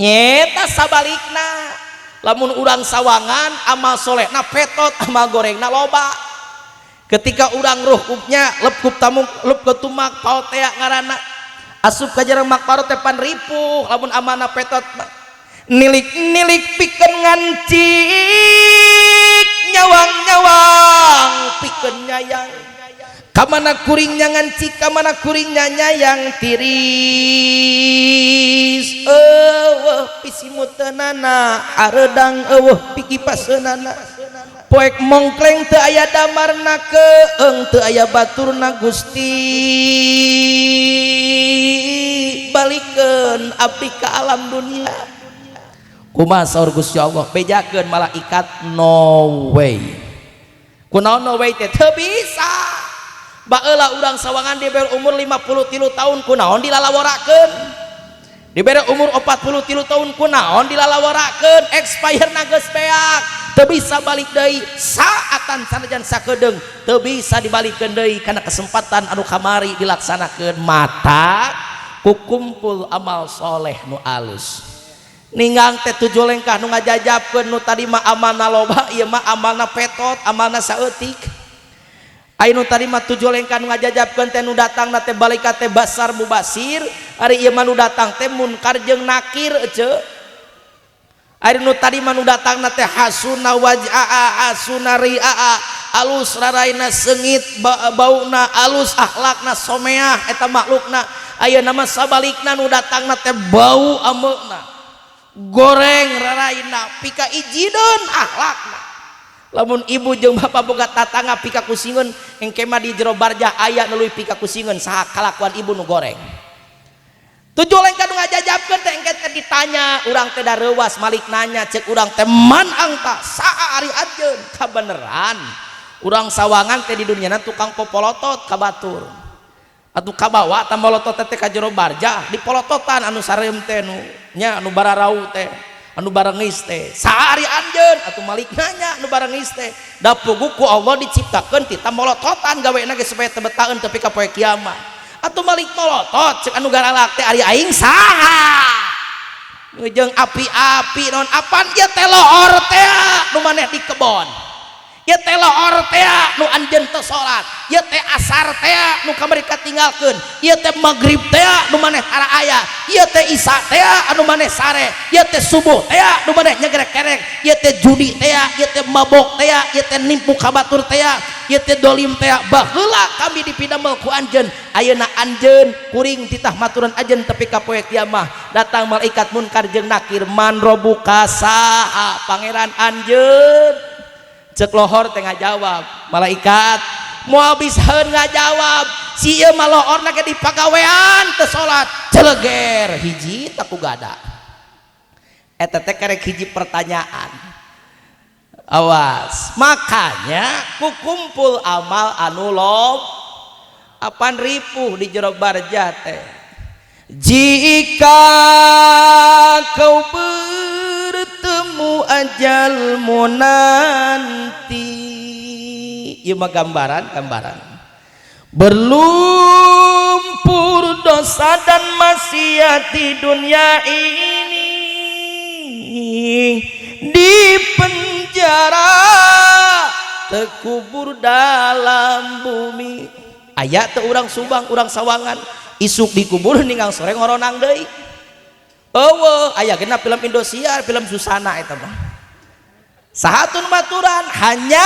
Nyeta sabalikna lamun urang sawangan amal solehna petot amal gorengna loba. Ketika urang ruhkupnya lepkup tamu lep ketumak paot tea ngaranna asup ka jero makbaro teh pan ripuh lamun amanah petot nilik-nilik pikeun ngancik nyawang-nyawang pikeun nyayang kamana kuringnya ngancik kamana kuringnya nyayang tiris eueuh Eueuh pisimuteunana, hareudang eueuh pikipaseunana. Poek mongkleng teu aya damarna, keung teu aya baturna. Gusti, balikeun abdi ka alam dunia. Kumaha saur Gusti Allah? Bejakeun malaikat, no way. Kunaon no way teh? Teu bisa. Baheula urang sawangan dibere umur 53 tahun, kunaon dilalaworakeun? Dibere umur 43 tahun, kunaon dilalaworakeun? Expire na geus beak, teu bisa balik deui. Saatan sanajan sakedeung teu bisa dibalikeun deui kana kesempatan anu kamari dilaksanakeun. Mata kukumpul amal soleh nu alus. Ninggang teh tujuh lengkah nu ngajajabkeun. Nu tadi mah amalna loba, ieu mah amalna petot, amalna saeutik. Aya nu tadi mah tujuh lengkah nu ngajajabkeun teh, nu datang na teh malaikat teh basar mubasir, ari ieu mah nu datang teh munkar jeung nakir ece. Ari nu tadi mah nu datang na teh hasuna wajaa, hasuna riaa, alus raraina, seungit bauna, alus akhlakna, someah eta makhlukna. Ayeuna mah sabalikna, nu datangna teh bau ameuna, goreng raraina, pika ijideun akhlakna. Lamun ibu jeung bapak boga tatangga pika kusingeun, engke mah di jero barjah aya nu leuwih pika kusingeun saha? Kalakuan ibu nu goreng. Tujuh lengkah nu ngajajabkeun teh engke teh ditanya urang teh, dareuwas malik nanya, cek urang teh, man angta, saha ari anjeun? Kabeneran urang sawangan teh di dunyana tukang popolotot ka batur atuh, kabawa tah molotot teh ka jero barjah, dipolototan anu sareum teh, nu nya anu bararau teh, anu barengis teh, saha ari anjeun? Atuh malik nanya anu barengis teh, da puguh ku Allah diciptakeun tita molototan, gawena ge supaya teu betaeun tepi ka poe kiamat. Atuh malik molotot, cek anu garalak teh, ari aing saha? Jeung api-api naon apan ieu teh lohor teh nu maneh di kebon, ieu teh lohor teh nu anjeun teu salat, ieu teh asar teh nu kamari katinggalkeun, ieu teh magrib teh nu maneh tara aya, ieu teh isya teh anu maneh sare, ieu teh subuh teh nu maneh nyegrek-kerek, ieu teh judi teh, ieu teh mabok teh, ieu teh nimpu ka batur teh, ieu teh dolim teh. Baheula kami dipidamel ku anjeun, ayeuna anjeun kuring titah maturan anjeun tepi ka poe kiamah. Datang malaikat munkar jeung nakir, man robuka, saha pangeran anjeun? Cek lohor teh ngajawab, malaikat moal bisaeun ngajawab, si ieu mah lohorna ge dipagawean teu salat. Celeger hiji tak ku gada. Eta teh karek hiji pertanyaan. Awas, makanya ku kumpul amal anu lob, apan ripuh di jero barjah teh. Jika kau bertemu ajalmu nanti, ieu mah gambaran, gambaran berlumpur dosa dan maksiat di dunia ini, di penjara, terkubur dalam bumi. Aya teu urang Subang, urang Sawangan, isuk dikubur ninggang sore ngoronang deui? Eueuh. Aya genah film Indosiar, film Susana eta mah. Sahatun maturan hanya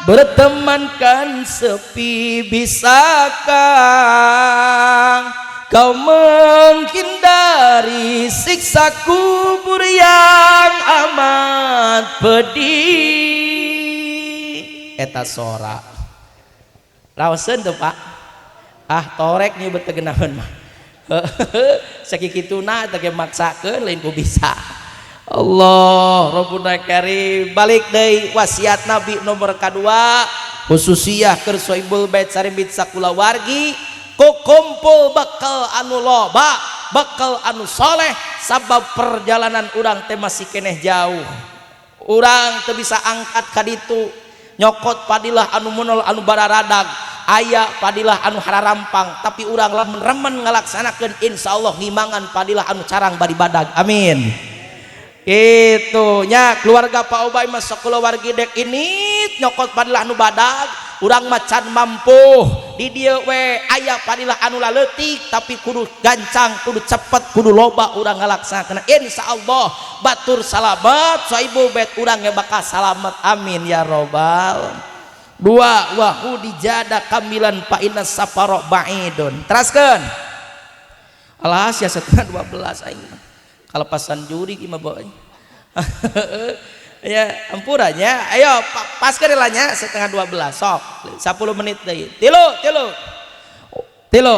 bertemankan sepi, bisakah kau menghindari siksa kubur yang amat pedih? Eta sora raoseun tuh, Pak. Ah, torek nih betegenaheun mah sakikituna teh maksakeun, lain ku bisa. Allah Rabbuna Karim. Balik deui, wasiat Nabi nomor kedua khususiyah keur sohibul bait sarimbit sakulawargi, ku kumpul bekal anu loba, bekal anu soleh, sabab perjalanan urang teh masih keneh jauh. Urang teu bisa angkat ka ditu nyokot padilah anu munol, anu bararadag, aya padilah anu hararampang, tapi urang lamun remen ngalaksanakeun, insyaallah ngimangan padilah anu carang bari badag. Amin. Itu nya keluarga Pak Obay mah sakeluarga dek ini nyokot padilah anu badag. Urang mah can mampu di dieu we, aya padilah anu laleutik, tapi kudu gancang, kudu cepet, kudu loba urang ngalaksanakeun. Insyaallah batur salamet, sohibul bait urang ge bakal salamet. Amin ya robbal. Dua, wa dijada kamilan fa inna safara ba'idun. Teraskeun. Alah, sia, setengah 12 aing mah. Kalepasan jurig imah bawa. Ya, ampuranya. Ayo pas ke nya 11.30 sok 10 menit deui. Tilu, tilu. Tilu.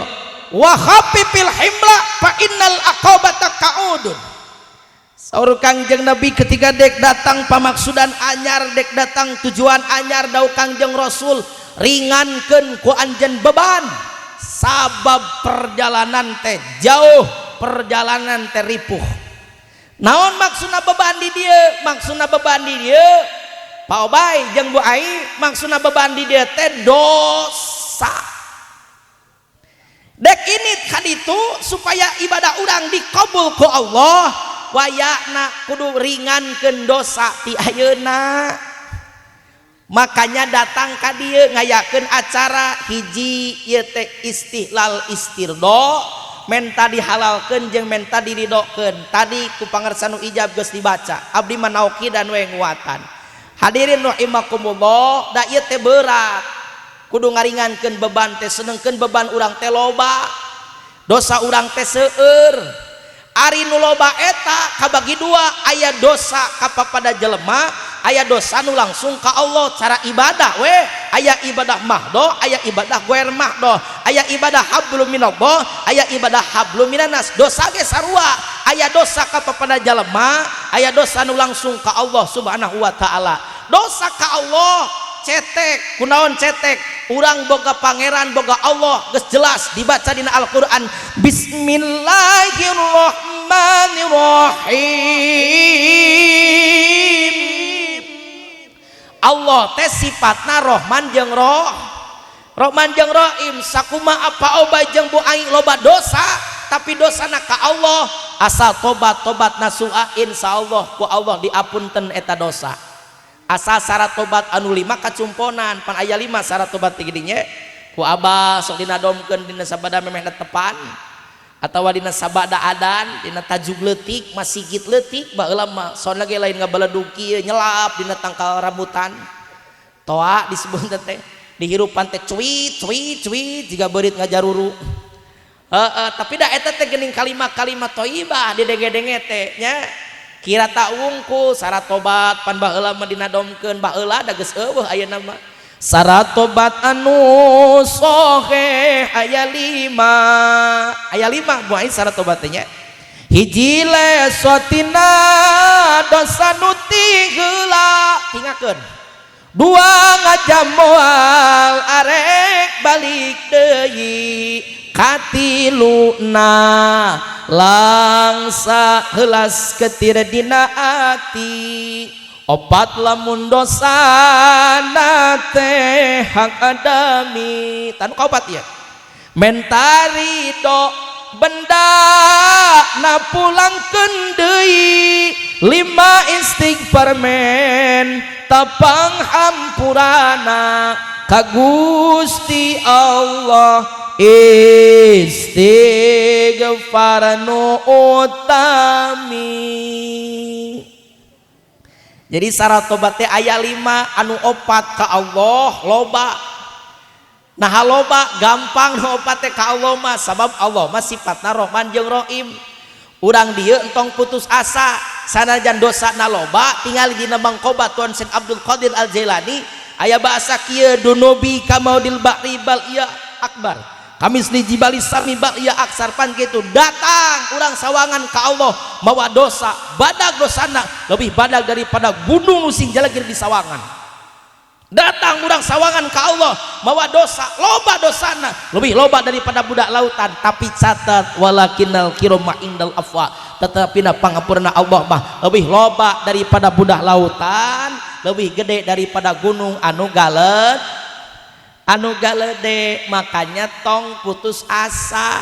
Wa khafifil himla fa innal aqabata kaudun. Saur Kangjeng Nabi ketika dek datang pamaksudan anyar, dek datang tujuan anyar, dau Kangjeng Rasul ringankeun ku anjeun beban, sabab perjalanan teh jauh, perjalanan teh ripuh. Naon maksudna beban di dieu? Maksudna beban di dieu, Pak Obay jeung Bu Ai, maksudna beban di dieu teh dosa. Dek ini kaditu supaya ibadah urang dikabul ku Allah, wayana kudu ringankeun dosa ti ayeuna. Makanya datang ka dieu ngayakeun acara hiji ieu teh istihlal istirdo, menta dihalalkeun jeung menta diridokeun. Tadi ku pangersa nu ijab geus dibaca, abdi mah naukidan we nguatan. Hadirin rahimakumullah, da ieu teh berat, kudu ngaringankeun beban teh, senengkeun beban urang teh loba, dosa urang teh seueur. Ari nu loba eta kabagi dua, aya dosa kapapada jelema, aya dosa nu langsung ka Allah cara ibadah we. Aya ibadah mahdoh, aya ibadah goer mahdoh, aya ibadah hablum minallah, aya ibadah hablum minanas. Dosa ge sarua, aya dosa kapapada jelema, aya dosa nu langsung ka Allah Subhanahu wa taala. Dosa ka Allah cetek, kunaon cetek? Urang boga pangeran, boga Allah, geus jelas dibaca dina Al-Qur'an. Bismillahirrahmanirrahim. Allah teh sifatna Rohman jeung Roh, Rohman jeung Rohim. Sakuma apa obay jeung Bu Ai loba dosa, tapi dosana ka Allah, asal tobat tobat nasuha, insyaallah ku Allah diapunten eta dosa. Asal syarat tobat anu 5 kacumponan, pan aya 5 syarat tobat ti dinya ku abah sok dinadomkeun dina sabada memeh tepan atawa dina sabada adan, dina tajuk leutik masigit leutik baheula mah son lagi lain ngabaledug kieu, nyelap dina tangkal rambutan toa disebut teh, dihirupan teh cuit cuit cuit jiga beurit ngajaruru. Heeh, tapi da eta teh geuning kalimat-kalimat thayyibah didenge-denge teh nya. Kira tak wungku syarat tobat pan baheula mah dinadomkeun, baheula da geus eueuh ayeuna mah. Syarat tobat anu soheh aya 5, aya 5 bu ai syarat tobat teh nya. Hiji lesotina dosa nu ti heula tingakeun, dua ngajamoal arek balik deui, katiluna langsa heulas ketir dina ati, opat lamun dosana teh hak adami. Tanu kaopat ieu mentari do benda na pulangkeun deui, 5 istighfar men tapang hampurana ka Gusti Allah, istighfar nu utami. Jadi syarat tobat teh aya 5, anu opat ka Allah loba. Nah loba gampang nu opat teh ka Allah mah, sabab Allah mah sifatna Rahman jeung Rahim. Urang dieu entong putus asa sanajan dosana loba, tingali dina mangkobat Tuan Syekh Abdul Qadir Al Jailani aya bahasa kieu, dunubi kamaudil bahri bal iya akbar kamisli jibali sami bal iya aksar. Pan kitu datang urang sawangan ka Allah mawa dosa, badag dosana lebih badag daripada gunung nu sing jalagir di sawangan. Datang urang sawangan ka Allah mawa dosa, loba dosana lebih loba daripada budak lautan, tapi catat walakinal kiroma indal afwa, tetapi na pangapurna Allah mah lebih loba daripada budak lautan, lebih gede daripada gunung anu galet, anu galede. Makanya tong putus asa,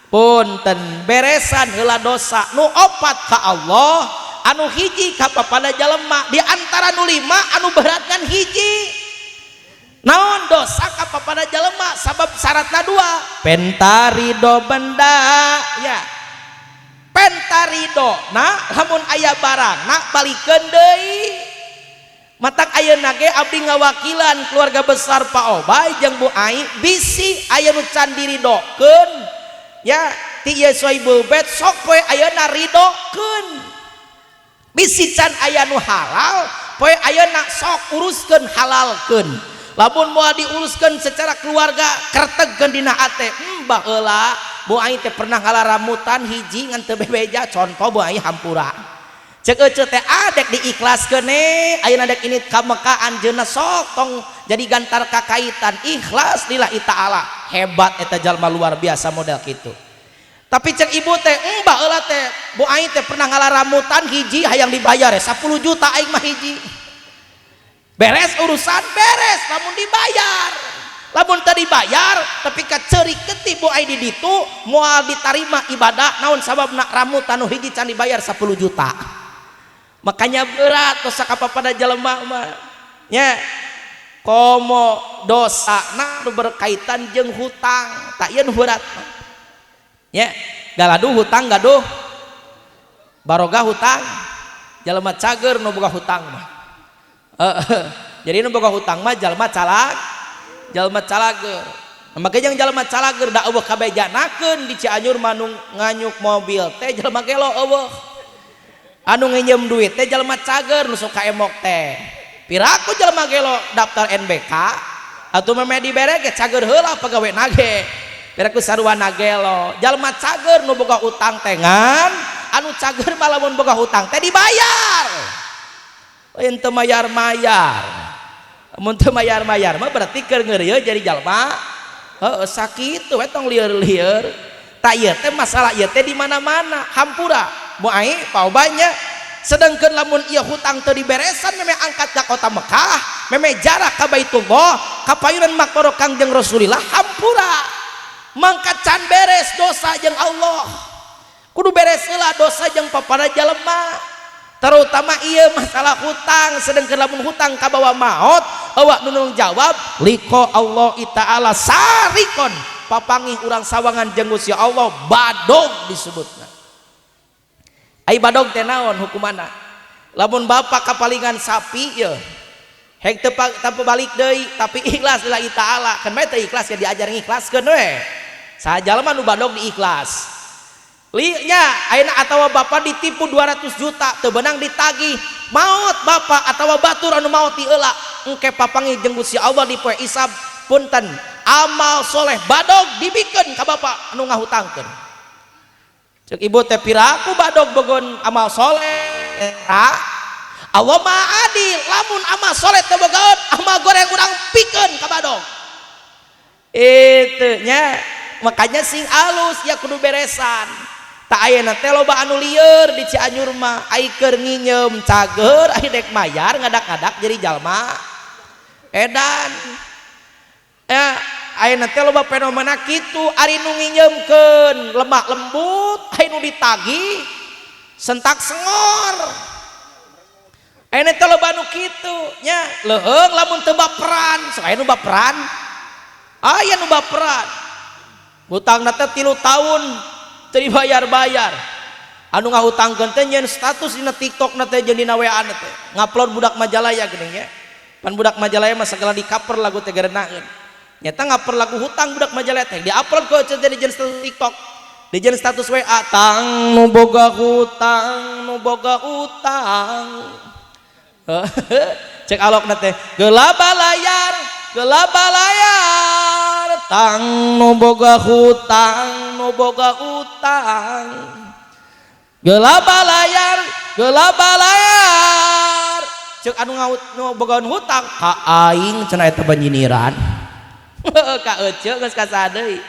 punten beresan heula dosa nu opat ka Allah, anu hiji ka papada jelema. Di antara nu 5 anu berat kan hiji, naon? Dosa ka papada jelema, sabab syaratna 2, pentarido benda ya, pentarido nah lamun aya barang nak balikeun deui. Matak ayeuna ge abdi ngawakilan keluarga besar Pak Obay jeung Bu Ai, bisi aya nu can diridokeun ya. Ti ieu sohibul bait sok poe ayeuna ridokeun. Bisi can aya nu halal, poe ayeuna sok uruskeun halalkeun. Lamun moal diuruskeun secara keluarga kertegkeun dina ate. Baheula bu aing teh pernah ngalaramutan hiji ngan teu bebeja, contoh bu aing hampura. Cek ece teh adek diikhlaskeun ayeuna dek ini ka Mekah anjeunna sok tong jadi gantar kakaitan, ikhlas lillahi ta'ala. Hebat eta jalma luar biasa model kitu. Tapi cek ibu teh baheula teh bu aing teh pernah ngalaramutan hiji hayang dibayar 10 juta aing mah hiji. Beres urusan beres lamun dibayar. Lamun teu dibayar tapi ka ceurik geti bu aing di ditu moal ditarima ibadah naon sababna ramutan nu hiji can dibayar 10 juta. Makanya berat dosa pada jelema mah nya komo dosa na nu berkaitan jeung hutang tak ieu nu berat nya gaduh hutang gaduh baroga hutang jelema cager nu boga hutang mah jadi nu boga hutang mah jelema calak jelema calager. Maka jeung jelema calager da eueuh kabejanakeun di Cianjur mah nu nganyuk mobil teh jelema gelo eueuh. Anu nginjem duit teh jelema cager nu suka emok teh. Piraku jelema gelo daftar NBK atuh meme dibere ge cager heula pagawe nage. Piraku sarua gelo. Jelema cager nu boga utang teh ngan anu cager mah lamun boga hutang teh dibayar. Lain teu mayar-mayar. Mun teu mayar-mayar mah berarti keur ngeureuy jadi jalma heueuh sakitu we tong lieur-lieur. Tak ieu teh masalah ieu teh di mana-mana hampura. Mu aing paobanya sedangkan lamun ieu hutang teu diberesan meme angkat ka kota Mekah meme jarak ka Baitullah ka payunan makbaro Kangjeng Rasulillah hampura mangkat can beres dosa jeung Allah kudu beres heula dosa jeung papada jelema terutama ieu masalah hutang. Sedangkan lamun hutang kabawa maot awak nu jawab liko Allah ta'ala sarikon papangih urang sawangan jeung Gusti Allah badog disebutna. Ai badog teh naon hukumanna? Lamun bapak kapalingan sapi ye hek teu tanpa balik deui tapi ikhlas lillahi ta'ala kan bae teu ikhlas ya diajar ngikhlaskeun we. Saha jalma nu badog diikhlas. Nya ayeuna atawa bapak ditipu 200 juta teu beunang ditagih maot bapak atawa batur anu maot ti heula engke papanggih jeung Gusti Allah di poe hisab punten amal soleh badog dibikeun ka bapak anu ngahutangkeun. Cek ibu teh piraku badog bogon amal soleh Allah maha adil lamun amal soleh teu bogaeun amal goreng urang pikeun ka badog. Itu nya makanya sing alus ya kudu beresan. Tak ayeuna teh loba anu lieur di Cianjur mah ai keur nginyeum cager ai dek mayar ngadak-ngadak jadi jalma edan. Ya ayeuna teh loba fenomena kitu ari nu nginjeumkeun lemak lembut ai nu ditagih sentak sengor. Ayeuna teh loba nu kitu nya leuheung lamun teu baperan sok aya nu baperan aya nu baperan hutangna teh 3 tahun teu dibayar-bayar anu ngahutangkeun teh nyeun status dina TikTok na teh jeung dina WA na teh ngupload budak Majalaya geuning nya pan budak Majalaya mah sagala di cover lagu teh gerenaeun nyata ngaper lagu hutang budak Majalaya teh diupload ke jadi jeung status TikTok di jeung status WA tang nu boga hutang nu boga utang cek alokna teh gelap layar tang nu boga hutang nu boga utang gelap layar cek anu ngaut nu boga hutang ka aing cenah eta banyiniran ka ece geus kasadeui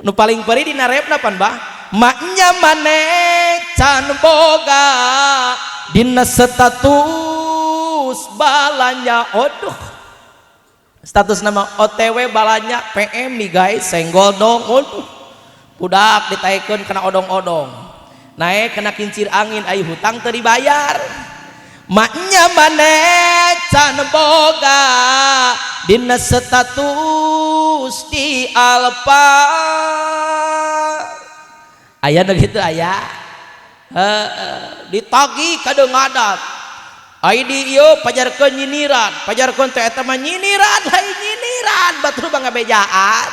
nu paling perih dina repna pan bah maknya maneh can boga dina status balanya aduh status nama OTW balanya PM nih guys senggol dong aduh budak ditaikeun kana odong-odong naik kena kincir angin ai hutang teu dibayar maknya maneh can boga dina status di Alfa aya nu kitu aya ditagih kadeung ngadat ai di ieu pajarkeun nyiniran pajarkeun teh eta mah nyiniran lain nyiniran batur bangabejaan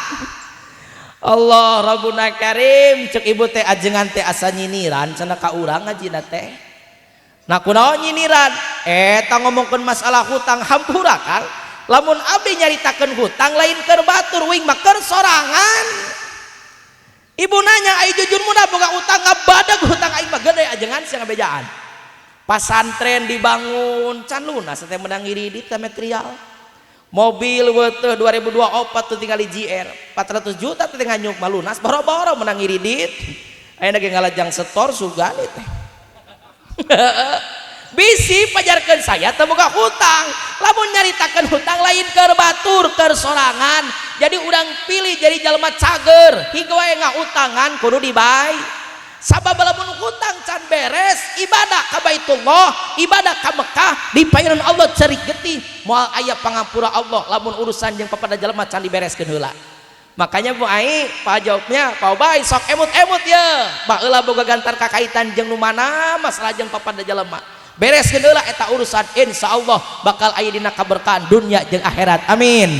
Allah Rabbuna Karim cek ibu teh ajengan teh asa nyiniran cenah ka urang ngajina teh. Nah kunaon nyiniran? Eta ngomongkeun masalah hutang hampura Kang. Lamun abdi nyaritakeun hutang lain keur batur uing mah keur sorangan. Ibu nanya ai jujur muda boga utang ngabadag hutang aing mah gede ajengan sia ngabejaan. Pasantren dibangun can lunas teh menang ngiridit teh material. Mobil weteh 2024 tuh tinggal di GR 400 juta teh nganyuk mah lunas boro-boro menang ngiridit. Ayeuna ge ngalajang setor sugan teh. Bisi pajarkeun saya teu boga hutang. Lamun nyaritakeun hutang lain keur batur keur sorangan. Jadi urang pilih jadi jalma cager, hingga wae ngahutangan kudu dibay. Sabab lamun hutang can beres, ibadah ka Baitullah, ibadah ka Mekah, dipayunan Allah cerik getih, moal aya pangampura Allah lamun urusan jeung papada jalma can dibereskeun heula. Makanya Bu Ai, Pak jawabnya, Pak Ubay sok emut-emut ya. Baheula boga gantar kakaitan jeung nu mana masalah jeung papada jalma. Bereskeun heula eta urusan, insyaallah bakal aya dina kaberkahan dunia jeung akhirat. Amin.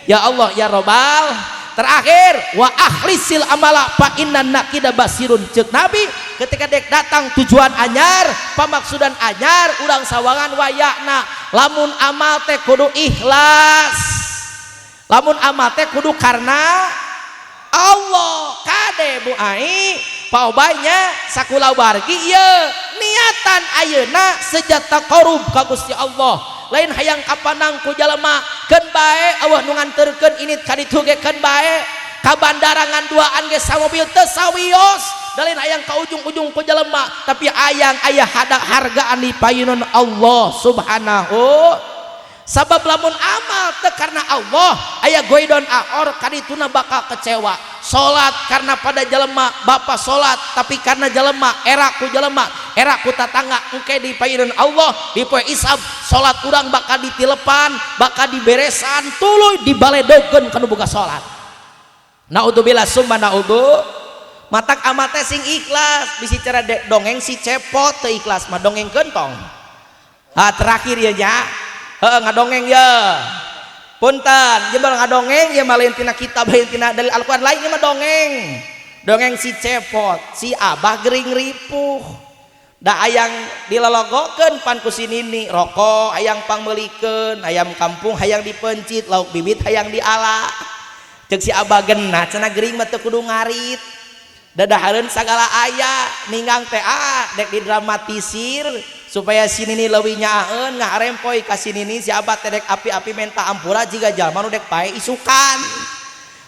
Ya Allah ya Robbal. Terakhir wa akhlisil amala fa inna naqida basirun ceuk Nabi ketika dek datang tujuan anyar pamaksudan anyar urang sawangan wayakna lamun amal teh kudu ikhlas lamun amal teh kudu karena Allah. Kade Bu Ai Pak Ubaynya sakula wargi ieu niatan ayeuna sejata korup ka Gusti Allah lain hayang kapanang ku jalma keun bae awah nu nganterkeun init ka ditu ge keun bae ka bandara ngan duaan ge samobil teu sawios da lain hayang ka ujung-ujung ku jelema tapi ayang aya hargaan di payunan Allah subhanahu. Sabab lamun amal teu karena Allah aya goidon aor kadituna bakal kecewa. Salat karena pada jelema bapa salat tapi karena jelema era ku jelema era ku tatangga engke di payunan Allah di poe isab salat urang bakal ditilepan bakal diberesan tuluy dibaledogeun kanu boga salat. Naudzubillah summa naudzu. Matak amal teh sing ikhlas bisi cara dongeng si cepot teu ikhlas mah dongengkeun tong. Ha terakhir ieu nya heeh ngadongeng ye. Punten jebal ngadongeng ye mah lain tina kitab lain tina dalil Al-Qur'an lain ieu mah dongeng. Dongeng si cepot, si abah gering ripuh. Da ayang dilologokeun pan ku si nini, rokok hayang pangmeulikeun, ayam kampung hayang dipencit, lauk bibit hayang diala. Ceuk si abah genah cenah gering mah teu kudu ngarit. Dadahareun sagala aya ninggang teh dek didramatisir supaya si nini leuwih nyaaeun ngarempoy ka si nini si abah teh dek api-api menta ampura jiga jalma nu dek pae isukan.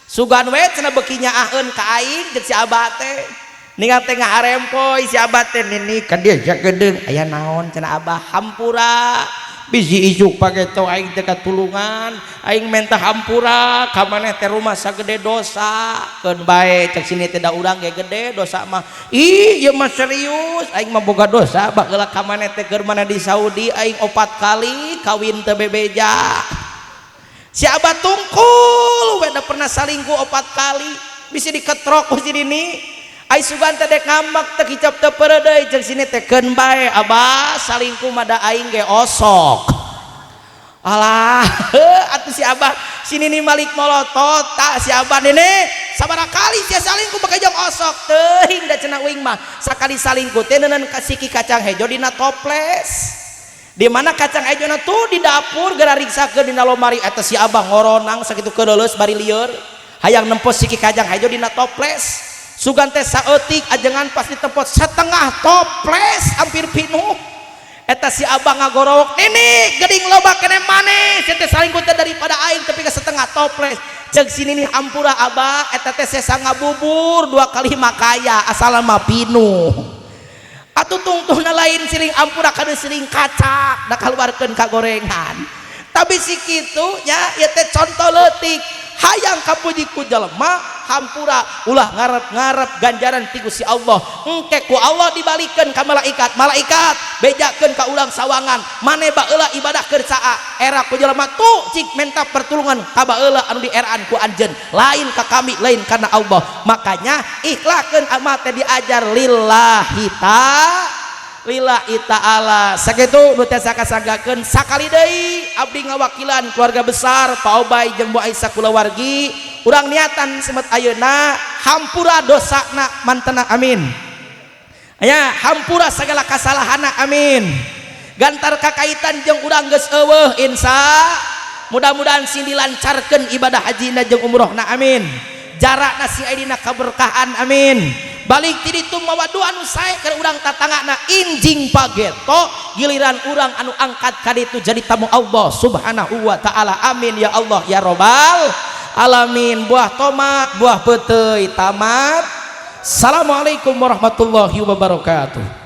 Sugan we cenah beuki nyaaeun ka aing jeung si abah teh. Ningal teh ngarempoy si abah teh nini ka dieu sakedeung aya naon cenah abah hampura. Bisi isuk pageto aing teh katulungan aing menta hampura ka maneh teh rumah sagede dosa keun bae cek sini teh da urang ge gede dosa mah. Ih ieu mah serius aing mah boga dosa baheula ka maneh teh keur mana di Saudi aing 4 kali kawin teu bebeja. Si abah tungkul we da pernah salingkuh 4 kali bisi diketrok ku si nini. Ai sugan teh dek ngambek teh kicap teu pereudeuy jeung sini teh keun bae abah salingkuh mah da aing ge osok. Alah atuh si abah si nini malik molotot tak si abah nene sabaraha kali sia salingkuh bake jong osok teuing da cenah uing mah sakali salingkuh teh neunan kasiki kacang hejo dina toples. Di mana kacang hejona tuh di dapur geura riksakeun dina lomari eta si abah ngoronang sakitu keuleuleus bari lieur hayang nempo siki kacang hejo dina toples. Sugan teh saeutik ajengan pasti tempot setengah toples hampir pinuh. Eta si abah ngagorowok nini geuning loba kene maneh sia teh salingkuh teh daripada aing tapi ka setengah toples. Ceuk si nini hampura abah eta teh sesa ngabubur 2 kali makaya asal mah pinuh. Atuh tungtungna lain siring ampura kade siring kacak da kaluarkeun ka gorengan. Tapi si kitu nya ieu teh contoh leutik hayang kapuji ku jelema hampura ulah ngarep-ngarep ganjaran ti Gusti Allah engke ku Allah dibalikeun ka malaikat malaikat bejakeun ka urang sawangan mane baheula ibadah keur saa era ku jelema tuh cik menta pertulungan ka baheula anu dieraan ku anjeun lain ka kami lain karena Allah. Makanya ikhlakeun amal teh diajar lillahi ta'ala lillahi ta'ala. Sakitu nu teh sakasanggakeun sakali deui abdi ngawakilan keluarga besar Pak Obay jeung Bu Aisyah kulawargi Urang niatan semet ayeuna hampura dosana mantena amin. Aya hampura segala kasalahana amin. Gantar kakaitan jeung urang geus eueuh insya mudah-mudahan sing dilancarkeun ibadah hajina jeung umrohna amin. Jarakna sing aya dina kaberkahan amin. Balik ti ditu mawa doa anu sae keur urang tatanggana injing pageto giliran urang anu angkat ka ditu jadi tamu Allah Subhanahu wa taala amin ya Allah ya robbal alamin. Buah tomat buah peuteuy tamat. Assalamualaikum warahmatullahi wabarakatuh.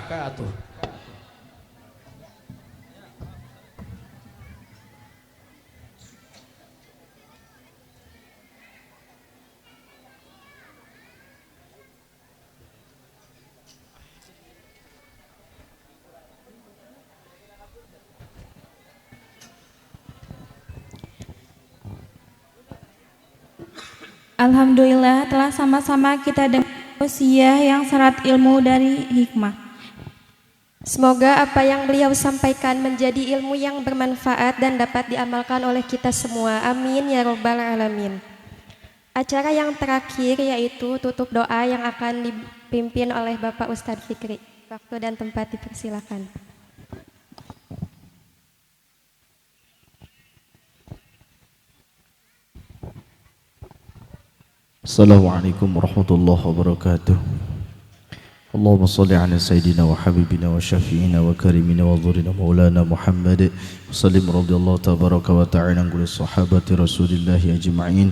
Alhamdulillah telah sama-sama kita dengar tausiah yang syarat ilmu dari hikmah. Semoga apa yang beliau sampaikan menjadi ilmu yang bermanfaat dan dapat diamalkan oleh kita semua. Amin ya robbal alamin. Acara yang terakhir yaitu tutup doa yang akan dipimpin oleh Bapak Ustadz Fikri. Waktu dan tempat dipersilakan. Assalamualaikum warahmatullahi wabarakatuh. Allahumma salli ala sayyidina wa habibina wa syafi'ina wa karimina wa dhurina maulana Muhammad wa sallim radhiyallahu tabaraka wa ta'ala an kulli sahabati rasulillahi ajma'in.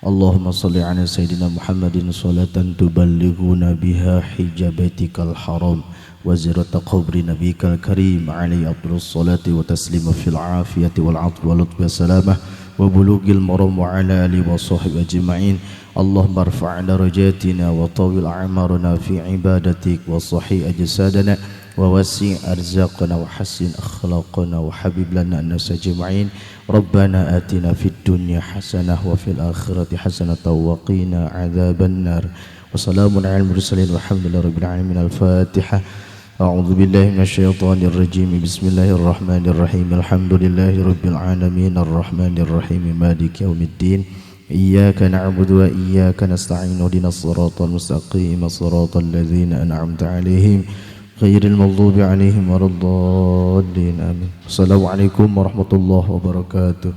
Allahumma salli ala sayyidina Muhammadin salatan tuballighuna biha hijabatikal haram wa zirata qabri nabikal karim alaihi afdhalus salati wa taslima fil afiyati wal 'afwi wal lutfi wassalamah wa bulughil maram wa ala alihi wa sahbihi ajma'in. Allahumma arfa' darajatina wa tawil a'marana fi ibadatik wa sahih ajsadana wa wasi' arzaqana wa hassin akhlaqana wa habib lana an-nas ajma'in. Rabbana atina fid dunya hasanah wa fil akhirati hasanah wa qina adzaban nar. Wa salamun alal mursalin walhamdulillahi rabbil alamin. Al-Fatihah. A'udzu billahi minasyaitonir rajim. Bismillahirrahmanirrahim. Alhamdulillahi rabbil alamin arrahmanir rahim maliki yaumiddin. Iyyaka na'budu wa iyyaka nasta'in ihdinas siratal mustaqim siratal ladzina an'amta 'alaihim ghairil maghdubi 'alaihim waladdallin. Amin. Assalamualaikum warahmatullahi wabarakatuh.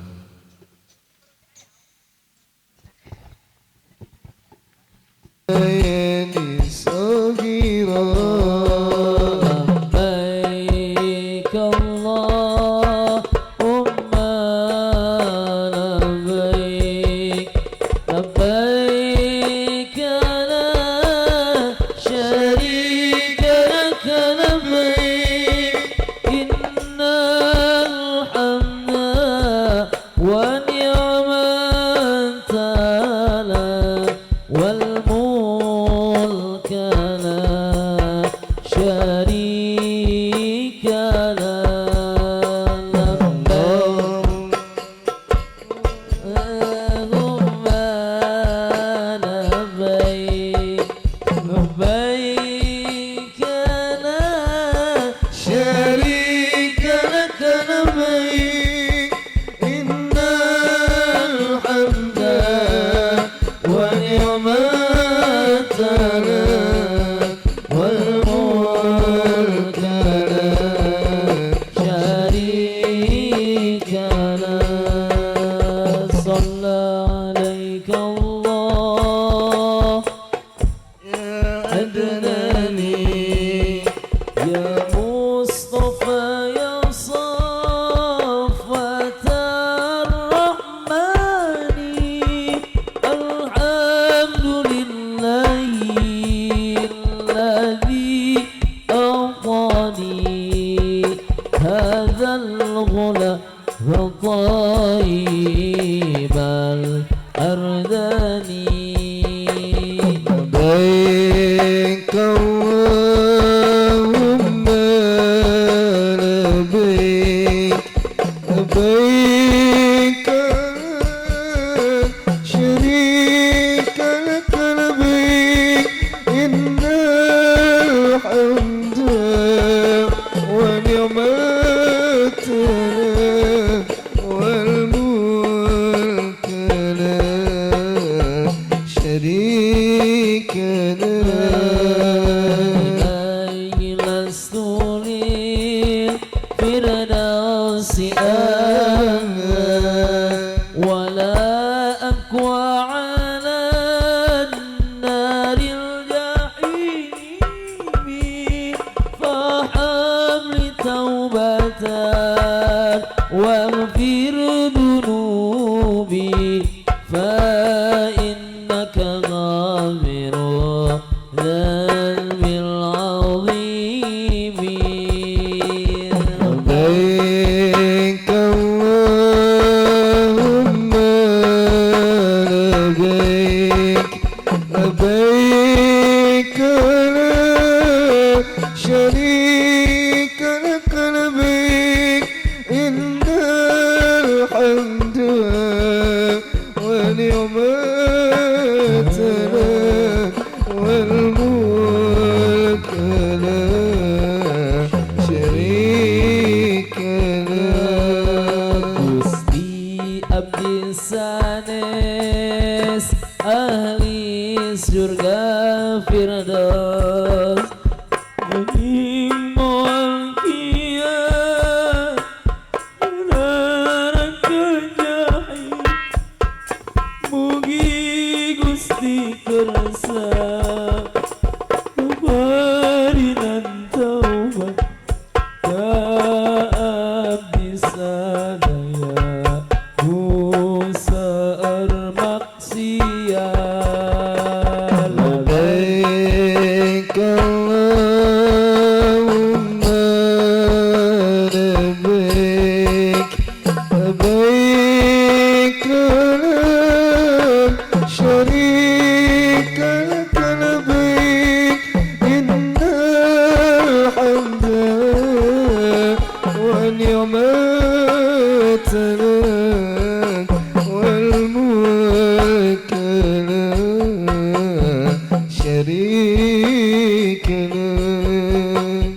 والملك لا واغفر ذنوبي فإنك غافر ذنب العظيم. لبيك اللهم لبيك، لبيك لا شريك لك لبيك، إن الحمد والنعمة لك والملك لا شريك لك. Gusti abdi sanes ahli surga firdaus, moal kiat neraka jahim, mugi Gusti kersa parinan taubat ka abdi sadaya gusar maksiat. لبيك اللهم لبيك، لبيك لا شريك لك لبيك، إن الحمد والنعمة لك والملك لا شريك لك.